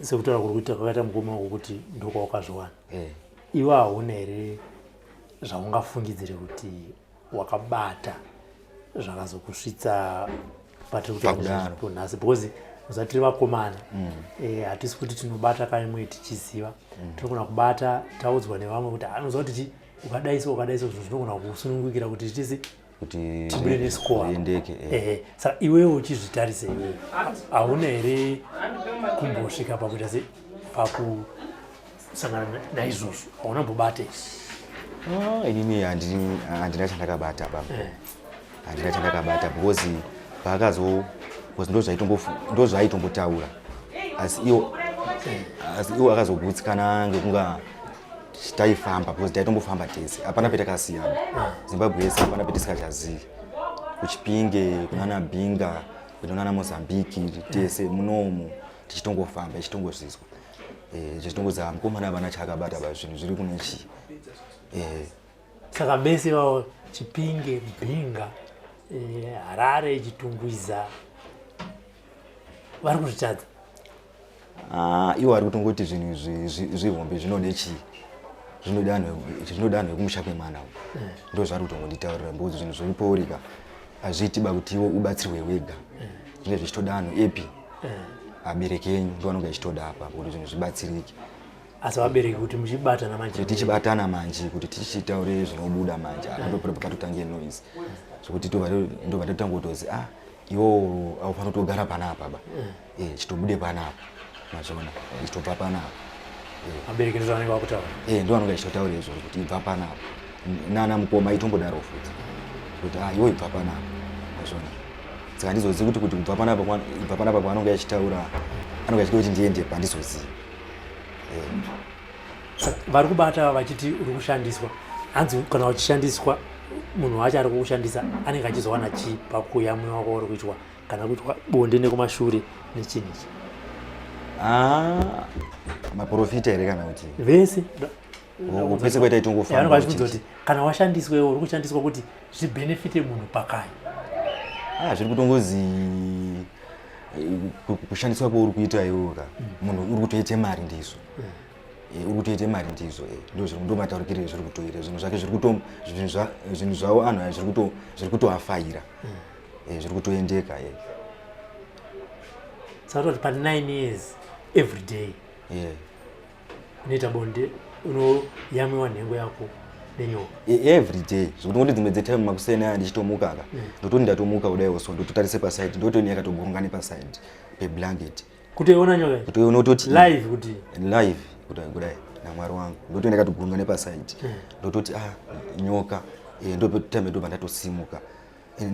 Sekutaura kuri kuita kwakaita mukoma wako kuti ndokwawakazviwana. Eh. Iwe hauna here zvaungafungidzire kuti wakabata zvakazokusvitsa patiri kutaura Pakudaro. nezvazvo nhasi? Because usati tiri vakomana, eh, hatisi kuti tinobata kaimwe tichiziva. Tinogona kubata taudzwa nevamwe kuti anoziva kuti ukadaiso, ukadaiso zvinhu zvinogona kusunungukira kuti tisi kuti tibude nescore. Zviendeke, eh. Eh, saka iwewe uchizvitarise iwewe hauna here kumbosvika pakuita se pakusangana naizvozvo? Hauna mbobate? Ah, inini handina chandakabata baba. Eh. Handina chandakabata because paakazo, because ndozvaitombotaura. Asi iwo akazogutsikana ngekunga taifamba because taitombofamba tese. Hapana petakasiyana. Zimbabwe yese hapana petisikachazivi. Kuchipinge, kunana Binga, kunana Mozambique, tese munomu tichitongofamba, tichitongozvizwa. Eh, tichitongoziva mukomana hapana chaakabata ba zvinhu zviri kune chii. Eh. Saka vese vavo Chipinge, Binga, eh, Harare, Chitungwiza vari kuzvitadza. Ah, iwo ari kutongoti zvinhu zvihombe zvinode chii? Zvinoda anhu ekumusha kwemwana uyu. Ndo zvaari kutongonditaurira because zvinhu zviriporika hazviiti ba kuti iwe ubatsirwe wega. Zvinenge zvichitoda anhu epi? Abereki enyu ndo anonge achitoda apa kuti zvinhu zvibatsirike. Asi vabereki kuti muchibatana manje. Kuti tichibatana manje, kuti tichitaure zvinobuda manje. Apa ndo patotange noise. Zvekuti ndobva totanga kutozi, ah, iwo haufaniri kutogara panapa ba. Eh, chitobude panapa. Mazviona? Eh, chitobva panapa. Eh. Vabereki ndizvo vanenge vakutaura. Eh, ndo vanonge vachitotaura izvozvo kuti ibva panapa. Nana mukoma itombodaro futi. Kuti, ah, iwe ibva panapa. Mazviona? Saka handizozivi kuti kubva panapa ibva panapa kwaanonge achitaura, anonge achida kuti ndiende pandizozivi. Eh. Saka vari kubata vachiti uri kushandiswa. Hanzi kana uchishandiswa, munhu wacho ari kukushandisa anenge achizowana chii pakuyamwiwa kwauri kuitwa kana kuitwa bonde nekumashure nechinhu ichi? Ah, maprofita here kana kuti? Vese. Kwese kwaita itongofamba. Vanenge vachibvunza kuti kana washandiswa iwe uri kushandiswa kuti zvibenefite munhu pakai? Ah, zviri kutongozi kushandiswa kwauri kuita iwewe ka. Munhu uri kutoite mari ndizvo. Uri kutoite mari ndizvo, eh. Ndo zviri, ndo mataurikire zviri kutoita. Zvinhu zvake zviri kuto, zvinhu zva, zvinhu zvavo anhu aya zviri kuto, zviri kutoafaira. Zviri kutoendeka, eh. Saka toti pa 9 years every day. Unoita bonde, unoyamwiwa nhengo yako nenyoka. Every day. Zvekuti ngoti dzimwe dzetime makuseni aya ndichitomuka ka. Ndototi ndatomuka kudai so ndototarise pa side, ndotoni yakatogurunga nepa side pe blanket. Kutoiona nyoka? Kutoiona kutoti live kuti live kudai kudai. Namwari wangu ndotoenda ndakatogunga nepasaidi. Ndototi ah, nyoka. Ndopetime ndobva ndatosimuka.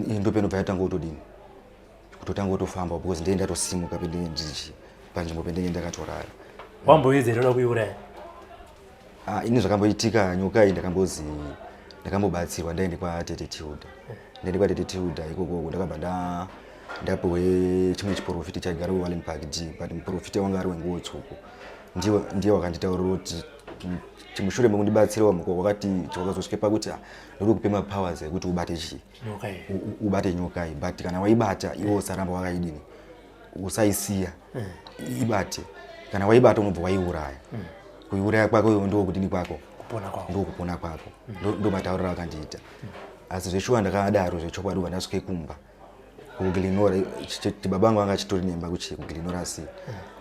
Ndopendobva yatanga kutodini, kutotanga kutofamba, because ndenge ndatosimuka pendenge ndichi panzvimbo pendenge ndakatorara. Wamboedza here kuda kuiuraya? Ah, ini zvakamboitika, nyoka iyi ndakambozi ndakambobatsirwa, ndaende kwatete Tilda. Ndaende kwatete Tilda ikoko, ndakabva ndapiwe chimwe chiprofiti chaigara kuWallen Park D, but muprofiti wanga ari wenguo tsvuku, ndiye wakanditaurira kuti chimushure mekundibatsirawo muko wakati wakazosvike pakuti ah, ndoda kupe mapowers ekuti ubate chii, nyoka iyi. Ubate nyoka iyi, but kana waibata iwe usaramba wakaidini, usaisiya, ibate. Kana waibata unobva waiuraya. Kuiuraya kwako iwe ndo kudini kwako? Kupona kwako. Ndo kupona kwako. Ndo matauriro akandiita. Asi zveshuwa ndakadaro zvechokwadi. Ubva ndasvike kumba kuGlenora, baba vangu vanga achitori nemba kuchi kuGlenora C.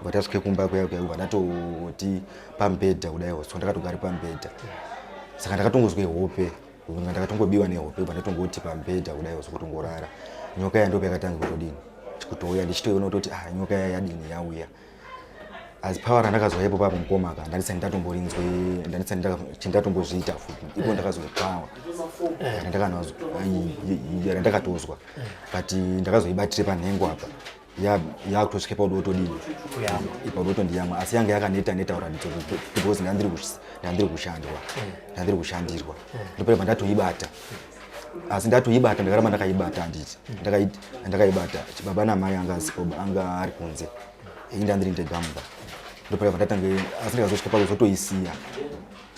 Ubva tasvike kumba kuya kuya, ubva ndatoti pamubhedha kudai, so ndakatogara pamubhedha, saka ndakatongozwe hope, unga ndakatongobiwa nehope. Ubva ndatongoti pamubhedha kudai, so kutongorara, nyoka iya ndopa yakatanga kutodini, kutouya. Ndichitoiona kutoti ah, nyoka iya yadini, yauya. Asi power randakazwa ipo papo, mukoma ka, ndandisati ndatomborinzwe, ndandisati ndatombozviita futi ipo. Ndakazwa power randakatozwa, but ndakazoibatire panhengo apa, yakutosvike pauda kutodini, pauda kutondiyamwa, asi yanga yakaneta neta kuratidza because ndandiri kushandwa, ndandiri kushandirwa. Ndopebva ndatoibata, asi ndatoibata ndakaramba ndakaibata, handiti? Ndakaibata, baba namai anga asipo, anga ari kunze, ini ndandiri ndega mumba. Ndopebva ndatange, asi ndikazosvika pakuzotoisiya,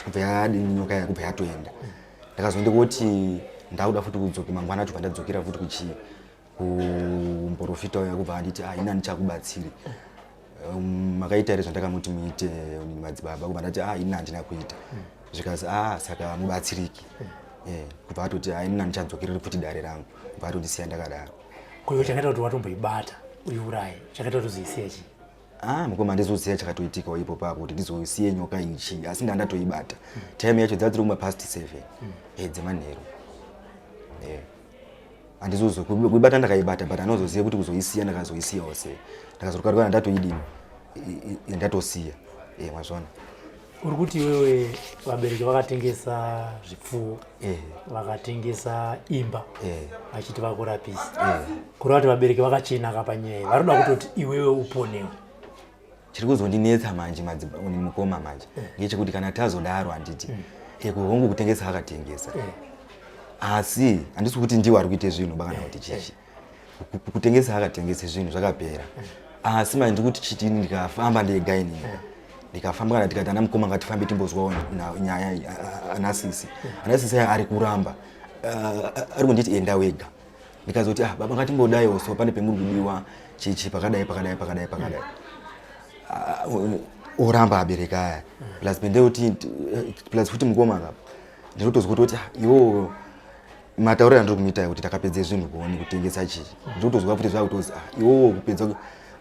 kubva yadini nyoka iya, kubva yatoenda. Ndakazoende kuti ndakuda futi kudzoka mangwana acho, ndadzokera futi kuchi kumporofita uya, kubva anditi ah, ini handichakubatsiri. Makaita here zvandakamuti muite, madzibaba? Kubva ndati ah, ini handina kuita. Zvikazi ah, saka mubatsiriki. Kubva atoti ah, ini handichadzokereri futi dare rangu, kubva atondisiya ndakadaro. Koiwe chakaita kuti watomboibata uiuraye, chakaita kuti uzoisiya chii? Ah, mukoma, handizoziva chakatoitikawo ipo papo kuti ndizosiye nyoka ichi, asi ndandatoibata. Time yacho dzadziri kuma past 7 dzemanheru. Handizozo kuibata ndakaibata, but anozoziva kuti kuzoisiya ndakazoisiyawo sei. Ndakazokarukana ndatoidini, ndatosiya. Mazvona. Uri kuti iwewe vabereki vakatengesa zvipfuwo, vakatengesa imba, vachiti vakurapisa. Kureva kuti vabereki vakachena panyaya iyi, vari kuda kutoti iwewe uponewo. Chiri kuzondinetsa manje, mukoma, manje ngechekuti kana tazodaro, handiti, kuhongu kutengesa akatengesa, asi handisi kuti ndiwo ari kuite zvinhu ba kana kuti chichi. Kutengesa akatengese zvinhu zvakapera, asi manje ndikuti chitini, ndikafamba ndega inini, ndikafamba kana tikati ana mukoma ngatifambe timbozwawo nyaya iyi, anasisi, anasisi aya ari kuramba, ari kunditi enda wega. Ndikazoti ah, baba, ngatimbodaiwo, so pane pemuri kudiwa chichi pakadai pakadai pakadai pakadai. Ah, oramba abereka aya. Plus pendeuti, plus futi mukoma kapa ndinotozwa kutoti ah, iwo matauriro andiri kumuita kuti takapedze zvinhu kuoni kutengesa chii, ndinotozwa futi zvakutozi ah, iwowo kupedza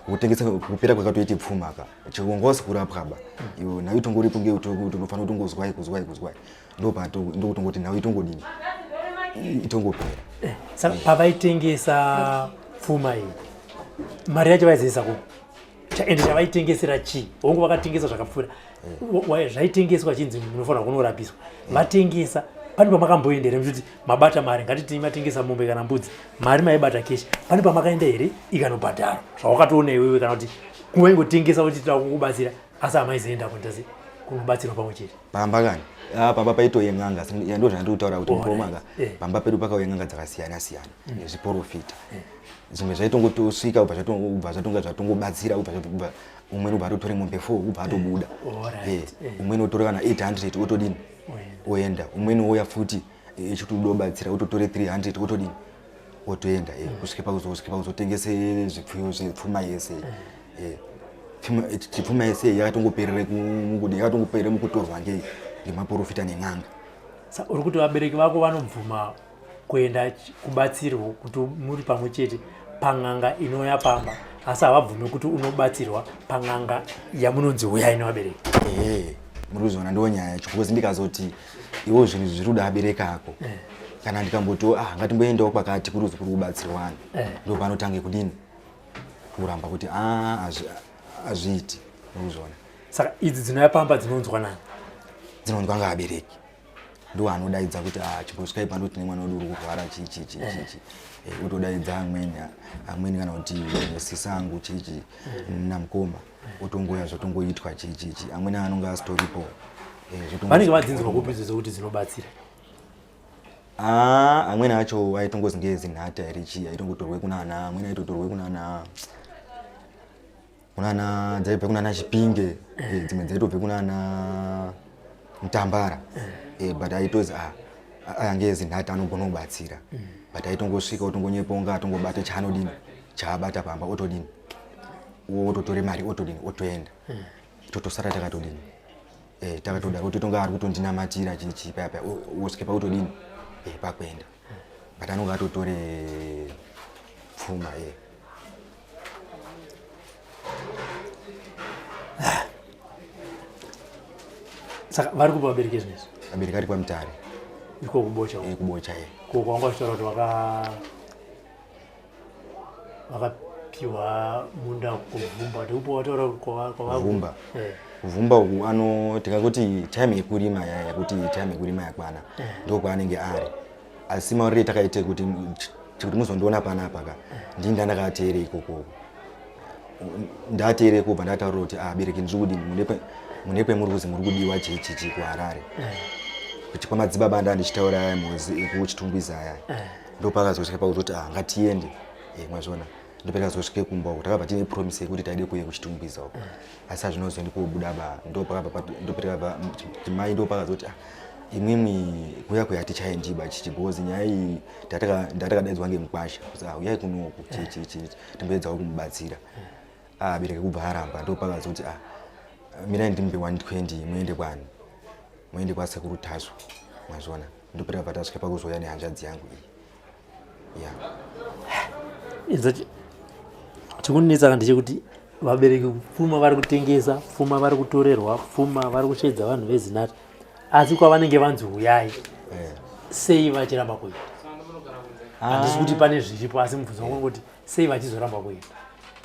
kutengesa kupera kwakatoite pfuma ka, chikongosi kurapwa ba, iwo nhau itongoripo ngeutofanira kutongozwai kuzwai kuzwai, ndokutongoti nhau itongodini, itongopera. Saka pavaitengesa pfuma iyi, mari yacho vaizoisa kupi? Ende chavaitengesera chii? Hongu vakatengesa zvakapfuura, zvaitengeswa chinzi munofanira kunorapiswa. Vatengesa, pane pamakamboenda here muchiti mabata mari, ngatiti matengesa mombe kana mbudzi, mari maibata keshi, pane pamakaenda here ikanobhadharwa zvawakatoona iwewe, kana kuti kuvaingotengesa kuti tida kukubatsira, asi hamaizoenda kuita se kunobatsirwa pamwe chete? Pamba kani? Ah, pamba paitouye n'anga. Ndo zvandiri kutaura kuti mukoma ka, pamba pedu pakauya n'anga dzakasiyana siyana nezviporofita. Zvimwe zvaitongotosvika, ubva zvatonga zvatongobatsira, ubva umweni ubva atotore mombe 4, ubva atobuda. Umweni otore kana 800, otodini, oenda. Umweni ouya futi echiti udobatsira, ototore 300, otodini, otoenda. Kusvike pakuzosvike pakuzotengese zvipfuyo zvepfuma yese. Chipfuma yese yakatongoperere mukudi, yakatongoperere mukutorwa ngei, ngemaprofita nen'anga. Uri kuti vabereki vako vanobvuma kuenda kubatsirwa kuti muri pamwe chete pan'anga inouya pamba, asi havabvumi kuti unobatsirwa pan'anga yamunonzi uyai nevabereki? Ehe, muri kuzviona, ndiwo nyaya yacho, because ndikazoti iwo zvinhu zviri kuda abereki ako, kana ndikamboti ah, ngatimboendawo kwakati kuri kuri kubatsirwa vanhu, ndo panotange kudini, kuramba kuti ah, hazviiti. Muri kuzviona. Saka idzi dzinouya pamba dzinonzwa nani? Dzinoonekwa ngaabereki ndo anodaidza kuti ah, chimbosvikai pano tine mwana wedu uri kurwara chii chii chii chii chii eh, otodaidza amweni amweni kana kuti eh, sisi angu chii chii namukoma otongoya zvotongoitwa chii chii chii amweni anonge asitoripo eh, vanenge vadzinzwa kupi idzo dzekuti dzinobatsira ah, amweni acho aitongozi ngeezinhata here chii aitongotorwe kunana amweni aitotorwe kunana kunana dzaibve kunana chipinge eh, dzimwe dzaitobve kunana mutambara eh, but aitozi ah, aya ngeezinhata anogona kubatsira mm. but aitongosvika otongonyeponga atongobata chaanodini chaabata pamba otodini ototore mari otodini otoenda mm. totosara takatodini eh, takatodaro ototonga ari kutondinamatira chichi paya paya osvike pakutodini eh, pakuenda but anonga atotore pfuma eh. Saka vari kupa vabereki zvinezvi? Vabereki ari kwaMutare. Iko kubocha? Eh, kubocha eh. Ko kwanga vachitaura kuti vaka vakapiwa munda kuvhumba ndikupo wataura kwavhumba eh. kuvhumba uku ano tingakuti time yekurima yaya yekuti time yekurima yakwana eh. ndokwaanenge ari asi maurire takaite kuti kuti muzondiona panapa ka ndini ndandakateere ikoko ndateere kubva ndataurira kuti ah bereki ndiri kudini mune kwemuri kuzi muri kudiwa chichichi kuharare eh. kuti kwamadzibaba ndaa ndichitaura aya mozi ekuchitungwiza aya eh. ndopakazosvika pakuzoti ah ngatiende eh, mwazviona ndopakazosvike kumba uko takabva tine promise yekuti taide kuuye kuchitungwiza uko asi hazvinozoendi kuobuda ba ndopakabva ndopatakabva mai ndopakazoti ah imwimwi kuya kuya tichaendiba chichi because nyaya iyi ndatakadaidzwa ngemukwasha kuti ah uyai kunoku chichi chichi timboedzawo kumubatsira ah abereke kubva aramba ndopakazoti ah mirai ndimupe 120 muende kwani muende kwasekuru Tasvu mazviona ndopataka tasvika pakuzouya nehanzvadzi yangu iyi ya yeah. Chikunetsa ndechekuti vabereki pfuma vari kutengesa pfuma vari kutorerwa pfuma vari kusheedza vanhu vezinata asi kwavanenge vanzi huyai eh. sei vachiramba kuenda ah. handisi kuti pane zviripo asi mubvunzo wangu kuti sei vachizoramba kuenda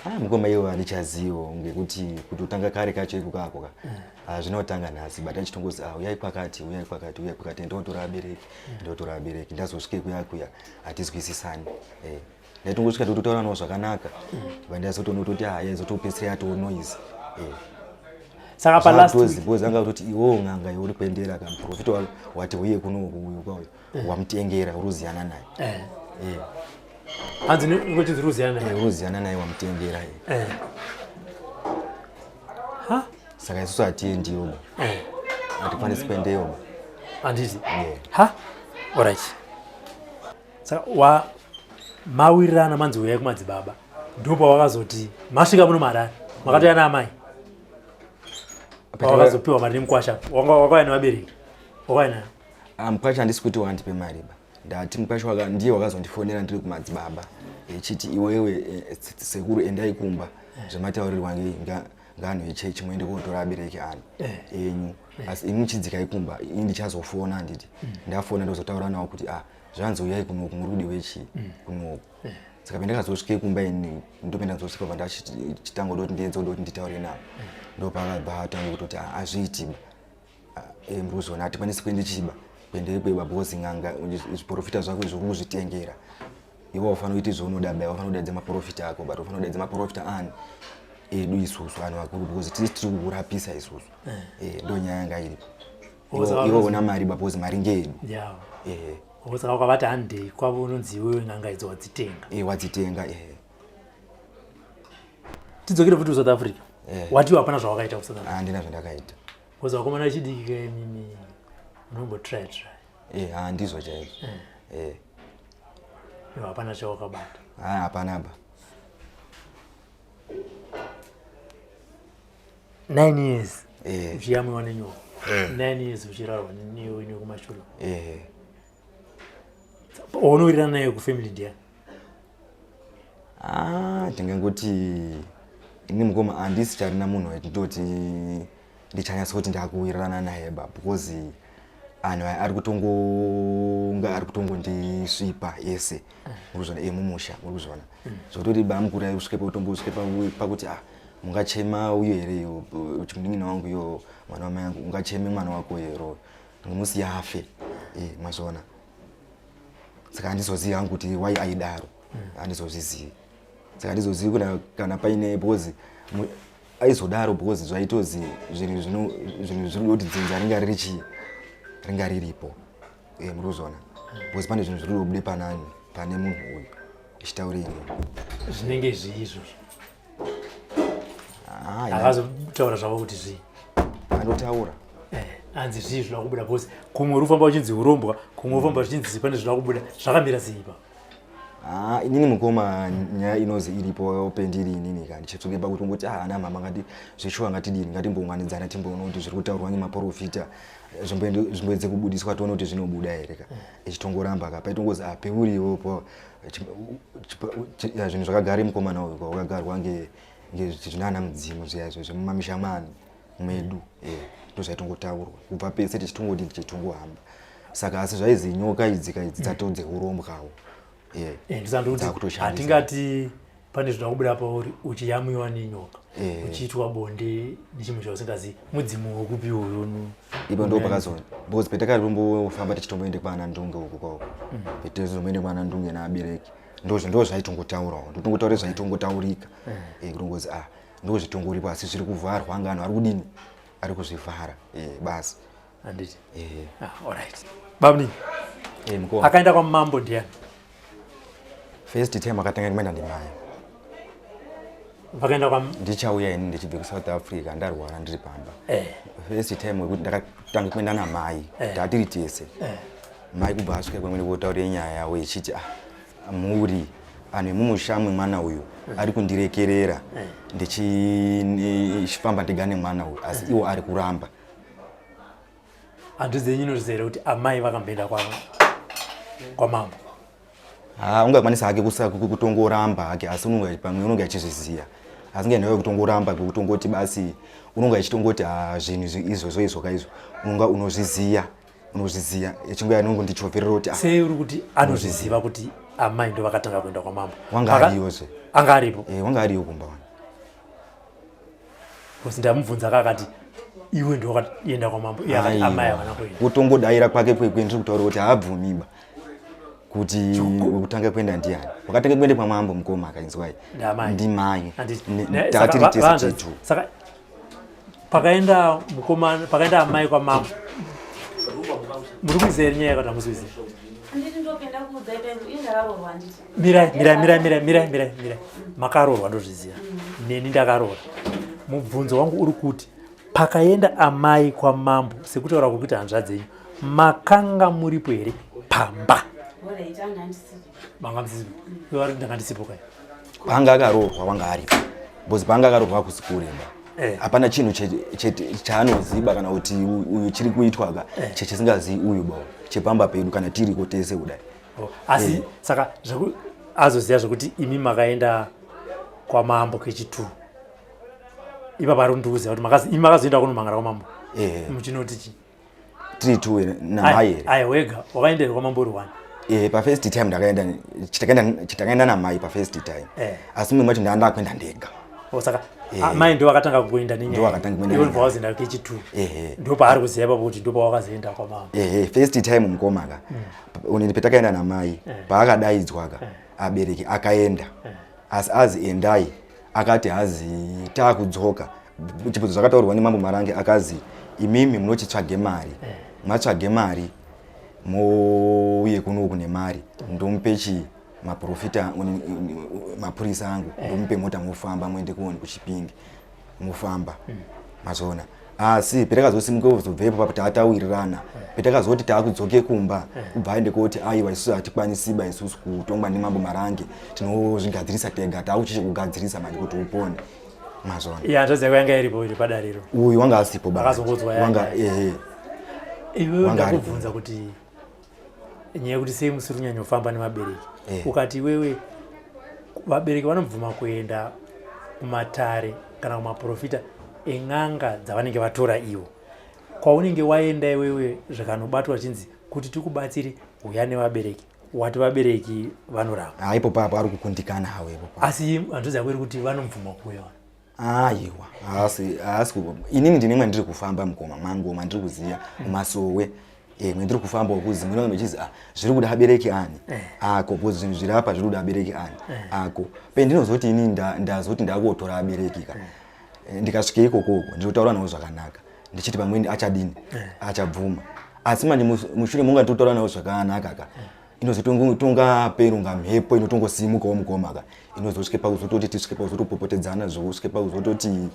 ah, mukoma iwo handichazivo ngekuti kuti utanga kare kacho ikukako ka eh. ah, zvinotanga nhasi but achitongozi ah, uyai kwakati uyai kwakati uyai kwakati ndotora abereki eh. ndotora abereki ndazosvike kuya kuya hatizwisisani eh. ndaitongosvika tototaura nawo zvakanaka but ndazotoona kutoti ah yaizotopedzisira yatoo noise eh. saka palast because anga kutoti iwewo n'anga yauri kuendera ka muprofita wati uye kunoku uyu kwauyu eh. wamutengera uri kuziyana naye eh. eh. hanzi ngochinzi uri kuziyana naye uri kuziyana naye wamutengera eh. Ha? Saka isusu hatiendiwo ba eh. Hatikwanisi kuendeyo ba handiti ha alright saka wa mawirirana manzi uyai kumadzibaba ndopawakazoti masvika muno muharare makatouya naamai pawakazopiwa mari nemukwasha wakauya nevabereki wakauya nayo ah, mukwasha handisi kuti wandipe mari ba ndati mukwasha ndiye wakazondifonera ndiri kumadzibaba echiti iwewe eh, sekuru endai kumba zvemataurirwa ngeanhu echechi muende kotora abereki anu eh. enyu eh. asi imi muchidzikai kumba ini ndichazofona handiti mm. ndafona ndozotaura nawo kuti ah zvanzi uyai kunoku muri kudiwe chii mm. kunoku eh. saka pendakazosvike kumba ini ndopendazosvika pa ndachitanga kudoti ndiedze kudoti nditaure navo mm. ndopakabva atanga kutoti ah, azviitiba ah, eh, muri kuzviona hatikwanisi kuende chiba kuende kweba because n'anga zviporofita zvako izvo uri kuzvitengera iwe wafanira kuita zvaunoda bai wafanira kudaidza maporofita ako but wafanira kudaidza maporofita ani edu isusu vanhu vakuru because tisi tiri kukurapisa isusu eh. ndo nyaya yanga iripo iwe una mari ba because mari ngeyedu eh. saka ukavati handei kwavo unonzi iwewe n'anga idzo wadzitenga eh, wadzitenga eh. Tidzokere futi kusouth africa eh. Watiwo hapana zvawakaita kusouth africa handina zvandakaita because vakomana vechidiki kaimimi unombotry try eh handizvo chaizvo eh. eh. Hapana chawakabata hapana ba 9 years eh. uchiyamwiwa nenyoka 9 eh. years uchirarwa newe nekumashure eh. waunowirirana naye kufamily ndiyani ah, ndingangoti ini mukoma handisi charina munhu wetindoti ndichanyatsa kuti ndakuwirirana naye ba because anhu aya ari kutongonga ari kutongondisvipa ese muri kuzviona emumusha muri kuzviona mm. zvototi bamukuru ai kusvike pakutombosvike pakuti ah Mungachema uyo here iyo chimunin'ina wangu iyo mwana wamai angu ungacheme mwana wako here ngomusiya afe e, mazviona saka handizozivi hangu kuti why aidaro handizozvizivi saka handizozivi kuna kana paine because aizodaro because zvaitozi zvinhu zvino zvinhu zviri kuti dzinza ringa riri chii ringa riripo e, muri kuzviona because pane zvinhu zviri kubude panani pane munhu uyu ichitaura ini zvinenge zvii izvozvo ah, akazotaura zvavo kuti zvii anotaura eh, anzi zvii zvinoda kubuda bcause kumwe uri kufamba uchinzi urombwa kumwe ufamba zvichinzi pane zvinoda kubuda zvakamira sei ipa Ah, inini mukoma nyaya inozi iripo pendiri inini ka ndichitsvike pakuti ungoti ah ana mama ngati zveshuwa ngatidini ngatimbounganidzana timboona kuti zviri kutaurwa nemaporofita zvimboedze kubudiswa tione kuti zvinobuda here ka ichitongoramba ka paitongozi ah peuriwo po zvinhu zvakagara mukomana uyu wakagarwa ngezvinana mudzimu zviya izvo zvemumamisha mani mwedu eh, ndozvaitongotaurwa kubva pese tichitongodi tichitongohamba saka asi zvaizi nyoka idzi ka idzi dzatodze urombwawo eh, eh, hatingati pane zvinoda kubuda pauri uchiyamwiwa nenyoka eh. uchiitwa bonde nechimwe chausingazivi mudzimu wekupi uyu ipo ndo pakazona because petakatombofamba tichitomboende kwana ndunge uku kwako mm. petezomboende kwana ndunge naabereki ndozvo ndo zvaitongotaurawo ndotongotaura zvaitongotaurika mm. kutongozi ah ndozvitongoripo asi zviri kuvharwa anga anhu ari kudini ari kuzvivhara basi handiti ah, alright babni akaenda kwamambo ndiani First time akatanga kuenda ndimai. Vakaenda kwa ndichauya ini ndichibva kuSouth Africa ndarwara ndiri pamba. Eh. First time wekuti ndakatanga kuenda namai. Eh. Tatiri tese. Eh. Mai kubva asvika kwemene votaura nyaya yavo ichiti ah mhuri anhu emumusha mwemwana uyu eh. ari kundirekerera eh. ndichifamba ndega nemwana uyu asi eh. iwo ari kuramba. Hanzvadzi yenyu inoziva here kuti amai vakamboenda kwamambo? Ha, ungakwanisa hake kutongoramba hake asi unonga pamwe unonga achizviziva asi ngenhau yekutongoramba kwekutongoti basi unonga achitongoti ha zvinhu izvozvo izvo ka izvo unonga unozviziva unozviziva echinguva yanongo ndichoverera kuti ah, sei uri kuti anozviziva kuti amai ndo vakatanga kuenda kwamambo wanga ariyozve anga aripo eh wanga ariyo kumba wani Because ndamubvunza ka akati iwe ndiwe wakaenda kwamambo iye akati amai havana kuenda. Kutongodaira kwake kwekwe ndiri kutaura kuti haabvumiba kuti wekutanga kuenda ndiani wakatanga kuenda kwamambo mukoma akainzwai ndimai tatiri tese chetu saka pakaenda mukomana pakaenda amai kwamambo muri kuiziva here nyaya yakati hamusi kuiziva mirai mirai mirai mirai mirai mirai mirai makaroorwa ndozviziva neni ndakaroora mubvunzo wangu uri kuti pakaenda amai kwamambo sekutaura kuri kuita hanzvadzi yenyu makanga muripo here pamba manga musisipo ndanga ndisipo kai panga akaroorwa wanga aripo because panga akaroorwa kusi kureba eh. hapana chinhu chaanoziba kana kuti uyu chiri kuitwa ka eh. chechisingazivi uyu ba chepamba pedu kana tiriko tese kudai oh, asi eh. saka azoziva zvekuti imi makaenda kwamambo kechitu ipapa ari kundikuziva kuti imi makazoenda kunomhangara kwamambo muchinoti chii tiri two here namai here aya wega wakaenda here kwamambo uri one eh pa first time ndakaenda chitakaenda chitakaenda namai pa first time eh. asi mumwe macho ndanga ndakuenda ndega oh saka eh. ah, mai ndo vakatanga kuenda nenyaya ndo vakatanga kuenda iwe ndobva kechi two eh ndo paari kuziva ipapo kuti ndo pawakazoenda kwamama eh first time mukoma ka mm. unini petakaenda namai eh. paakadaidzwa ka eh. abereki akaenda eh. asi azi endai akati hazi taakudzoka chipudzo zvakataurwa nemambo marange akazi imimi munochitsvage mari eh. matsvage mari mouye kunoku nemari ndomupe chii maprofita mapurisa angu eh. ndomupe mota mofamba muende kuoni kuchipingi mofamba hmm. mazona asi petakazosimuka kuzobvepo papo taatawirirana petakazoti taakudzoke kumba kubva aende koti aiwa isusu hatikwanisiba isusu kutongwa nemambo marange tinozvigadzirisa tega taakuchichi kugadzirisa manje kuti upone mazona iye hanzvadzi yako yanga iripo iri padariro uyu wanga asipo akazongodzwa wanga ehe iwewe ndakubvunza kuti nyaya yekuti sei musiri kunyanyofamba nemabereki eh. ukati iwewe vabereki vanobvuma kuenda kumatare kana kumaprofita en'anga dzavanenge vatora ivo kwaunenge waenda iwewe zvikanobatwa chinzi kuti tikubatsire uya nevabereki wati vabereki vanoramba haipo papo ari kukundikana hawo ipo asi hanzvadzi yako iri kuti vanobvuma kuuya Aiwa, haasi haasi inini ndine mwandiri kufamba mukoma mangu mandiri kuziya mumasowe eh, mwendiri kufamba ukuzi mwene mechizi ah, zviri kuda abereki ani eh. ako because zvinhu zviri apa zviri kuda abereki ani eh. ako pendinozoti inini ndazoti ndakuotora abereki ka eh. Ndikasvika ikokoko ndinotaura navo zvakanaka ndichiti pamweni achadini achabvuma asi manje mushure munga nditotaura navo zvakanaka ka inozotonga perunga mhepo inotongosimukawo mukoma ka inozosvike pakuzototi tisvike pakuzotopopotedzana zvokusvike pakuzototi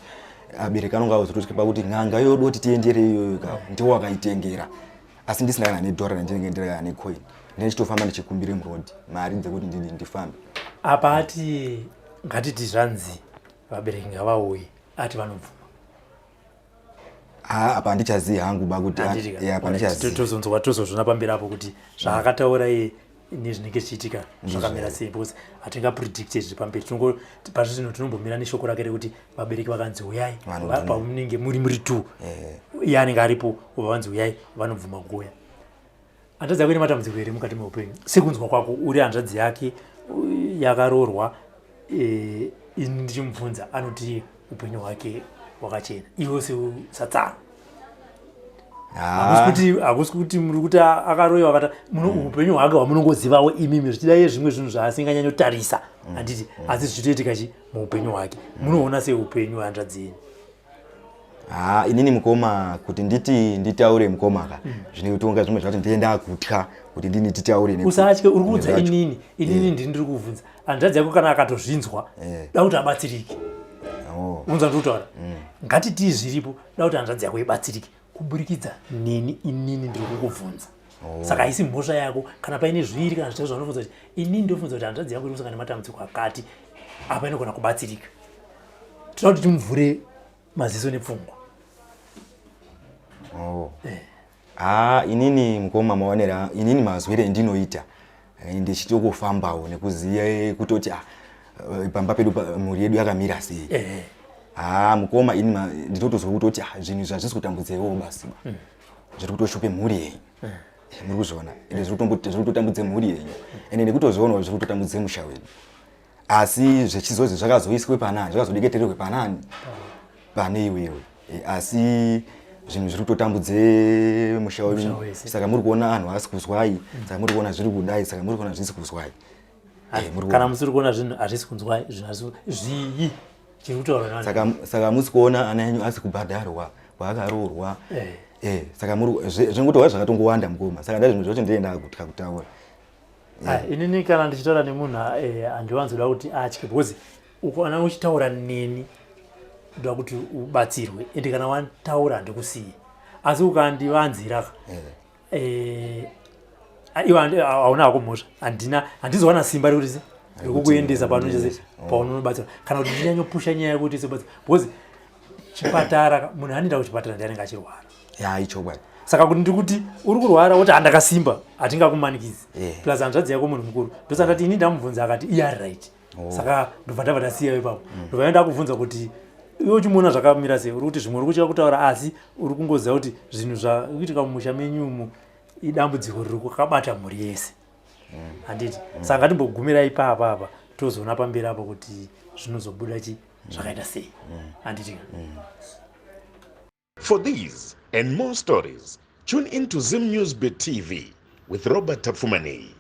abereki anonga azotosvike pakuti n'anga yoda kuti tiendere iyoyo ka ndiwo akaitengera asi ndisina kana nedhora randinenge ndiri kana necoin ndinechitofamba ndichikumbire muroad mari dzekuti ndidi ndifambe. Apa ati ngatiti zvanzi vabereki ngavauye ati vanobvuma. Haa apa handichazivi hangu ba kuti apa handichazivi. Tozonzwa tozozvona pamberi apo kuti zvaakataura iye nezvinenge zvichiitika zvakamira sei because hatingapredicte zviri pamberi. Tinongo pazvino tinombomira neshoko rake rekuti vabereki vakanzi uyai pamunenge muri muri two iye anenge aripo obva vanzi uyai vanobvuma kuuya. Hanzvadzi yako ine matambudziko here mukati meupenyu sekunzwa kwako uri hanzvadzi yake yakaroorwa e, ini ndichimubvunza anoti upenyu hwake hwakachena iwe satsano hakusi kuti muri kuti akaroyiwa akata upenyu hwake hwamunongozivawo imimi zvichida iye zvimwe zvinhu zvaasinganyanyotarisa handiti asi zvichitoitika chi muupenyu hwake munoona sei upenyu hwehanzvadzi yenyu? Haa inini mukoma kuti nditi nditaure mukoma ka zvinotonga zvimwe zvacho ndiye ndakutya kuti ndini titaure usatye uri kuudza inini inini ndini ndiri kuvhunza hanzvadzi yako kana akatozvinzwa da kuti abatsirike. Oh. Unza ndiri kutaura ngatitii zviripo da kuti hanzvadzi yako ibatsirike kuburikidza neni inini ndiri kukubvunza. Oh. Saka haisi mhosva yako kana paine zviri kana zvitatu zvaunobvunza kuti inini ndobvunza kuti hanzvadzi yangu iri kusangana nematambudziko akati apa inogona kubatsirika. Tinoda kuti timuvhure maziso nepfungwa. Oh. Eh. Ah, inini mukoma maonera inini mazwire endinoita ndichitokufambawo nekuziva kutoti ah, pamba pedu mhuri yedu yakamira sei. Eh. Ah, mukoma ini ndinotozwa kutoti ah, zvinhu izvi hazvisi kutambudza iwewo basi. Zviri kutoshupe mhuri yenyu. Muri kuzviona ende zviri kutotambudza mhuri yenyu ende nekutozvionawo zviri kutotambudza musha wenyu. Asi zvechizozi zvakazoiswe panani zvakazodeketererwe panani pane iwewe asi zvinhu zviri kutotambudze musha wenyu saka muri kuona anhu haasi kuzwai saka muri kuona zviri kudai saka muri kuona zvisi kuzwai. Kana musiri kuona zvinhu hazvisi kunzwai zvinhu zviyi chiri kutaura saka musi kuona ana enyu asi kubhadharwa kwaakaroorwa saka zvinongotova zvakatongowanda mukoma saka ndazvinhu zvacho ndiye ndakutya kutaura. Inini kana ndichitaura nemunhu handiwanzoda kuti atye because ukaona uchitaura neni ndoda kuti ubatsirwe ende kana wataura handikusiye asi ukandivanzira iwe hauna hako mhosva handina handizowana simba rekuti rekukuendesa panochese paunobatsira kana kuti ndinyanyopusha nyaya yekuti sebatsira because chipatara munhu anoenda kuchipatara ndiye anenge achirwara. Ya ichokwadi. Saka kuti ndikuti uri kurwara woti handakasimba hatingakumanikidzi plus hanzvadzi yako munhu mukuru ndosaka ndati ini ndamubvunza akati iye ari right. Oh. Saka ndobva ndabva ndasiya ipapo ndobva ndakubvunza kuti iwe uchimuona zvakamira sei uri kuti zvimwe uri kutya kutaura asi uri kungoziva kuti zvinhu zvakuitika mumusha menyu umu idambudziko riri kukabata mhuri yese handiti saka ngatimbogumira ipapa apa tozoona pamberi apo kuti zvinozobuda chi zvakaita sei handiti. For these and more stories, tune in to Zim News Bit TV with Robert Tafumani.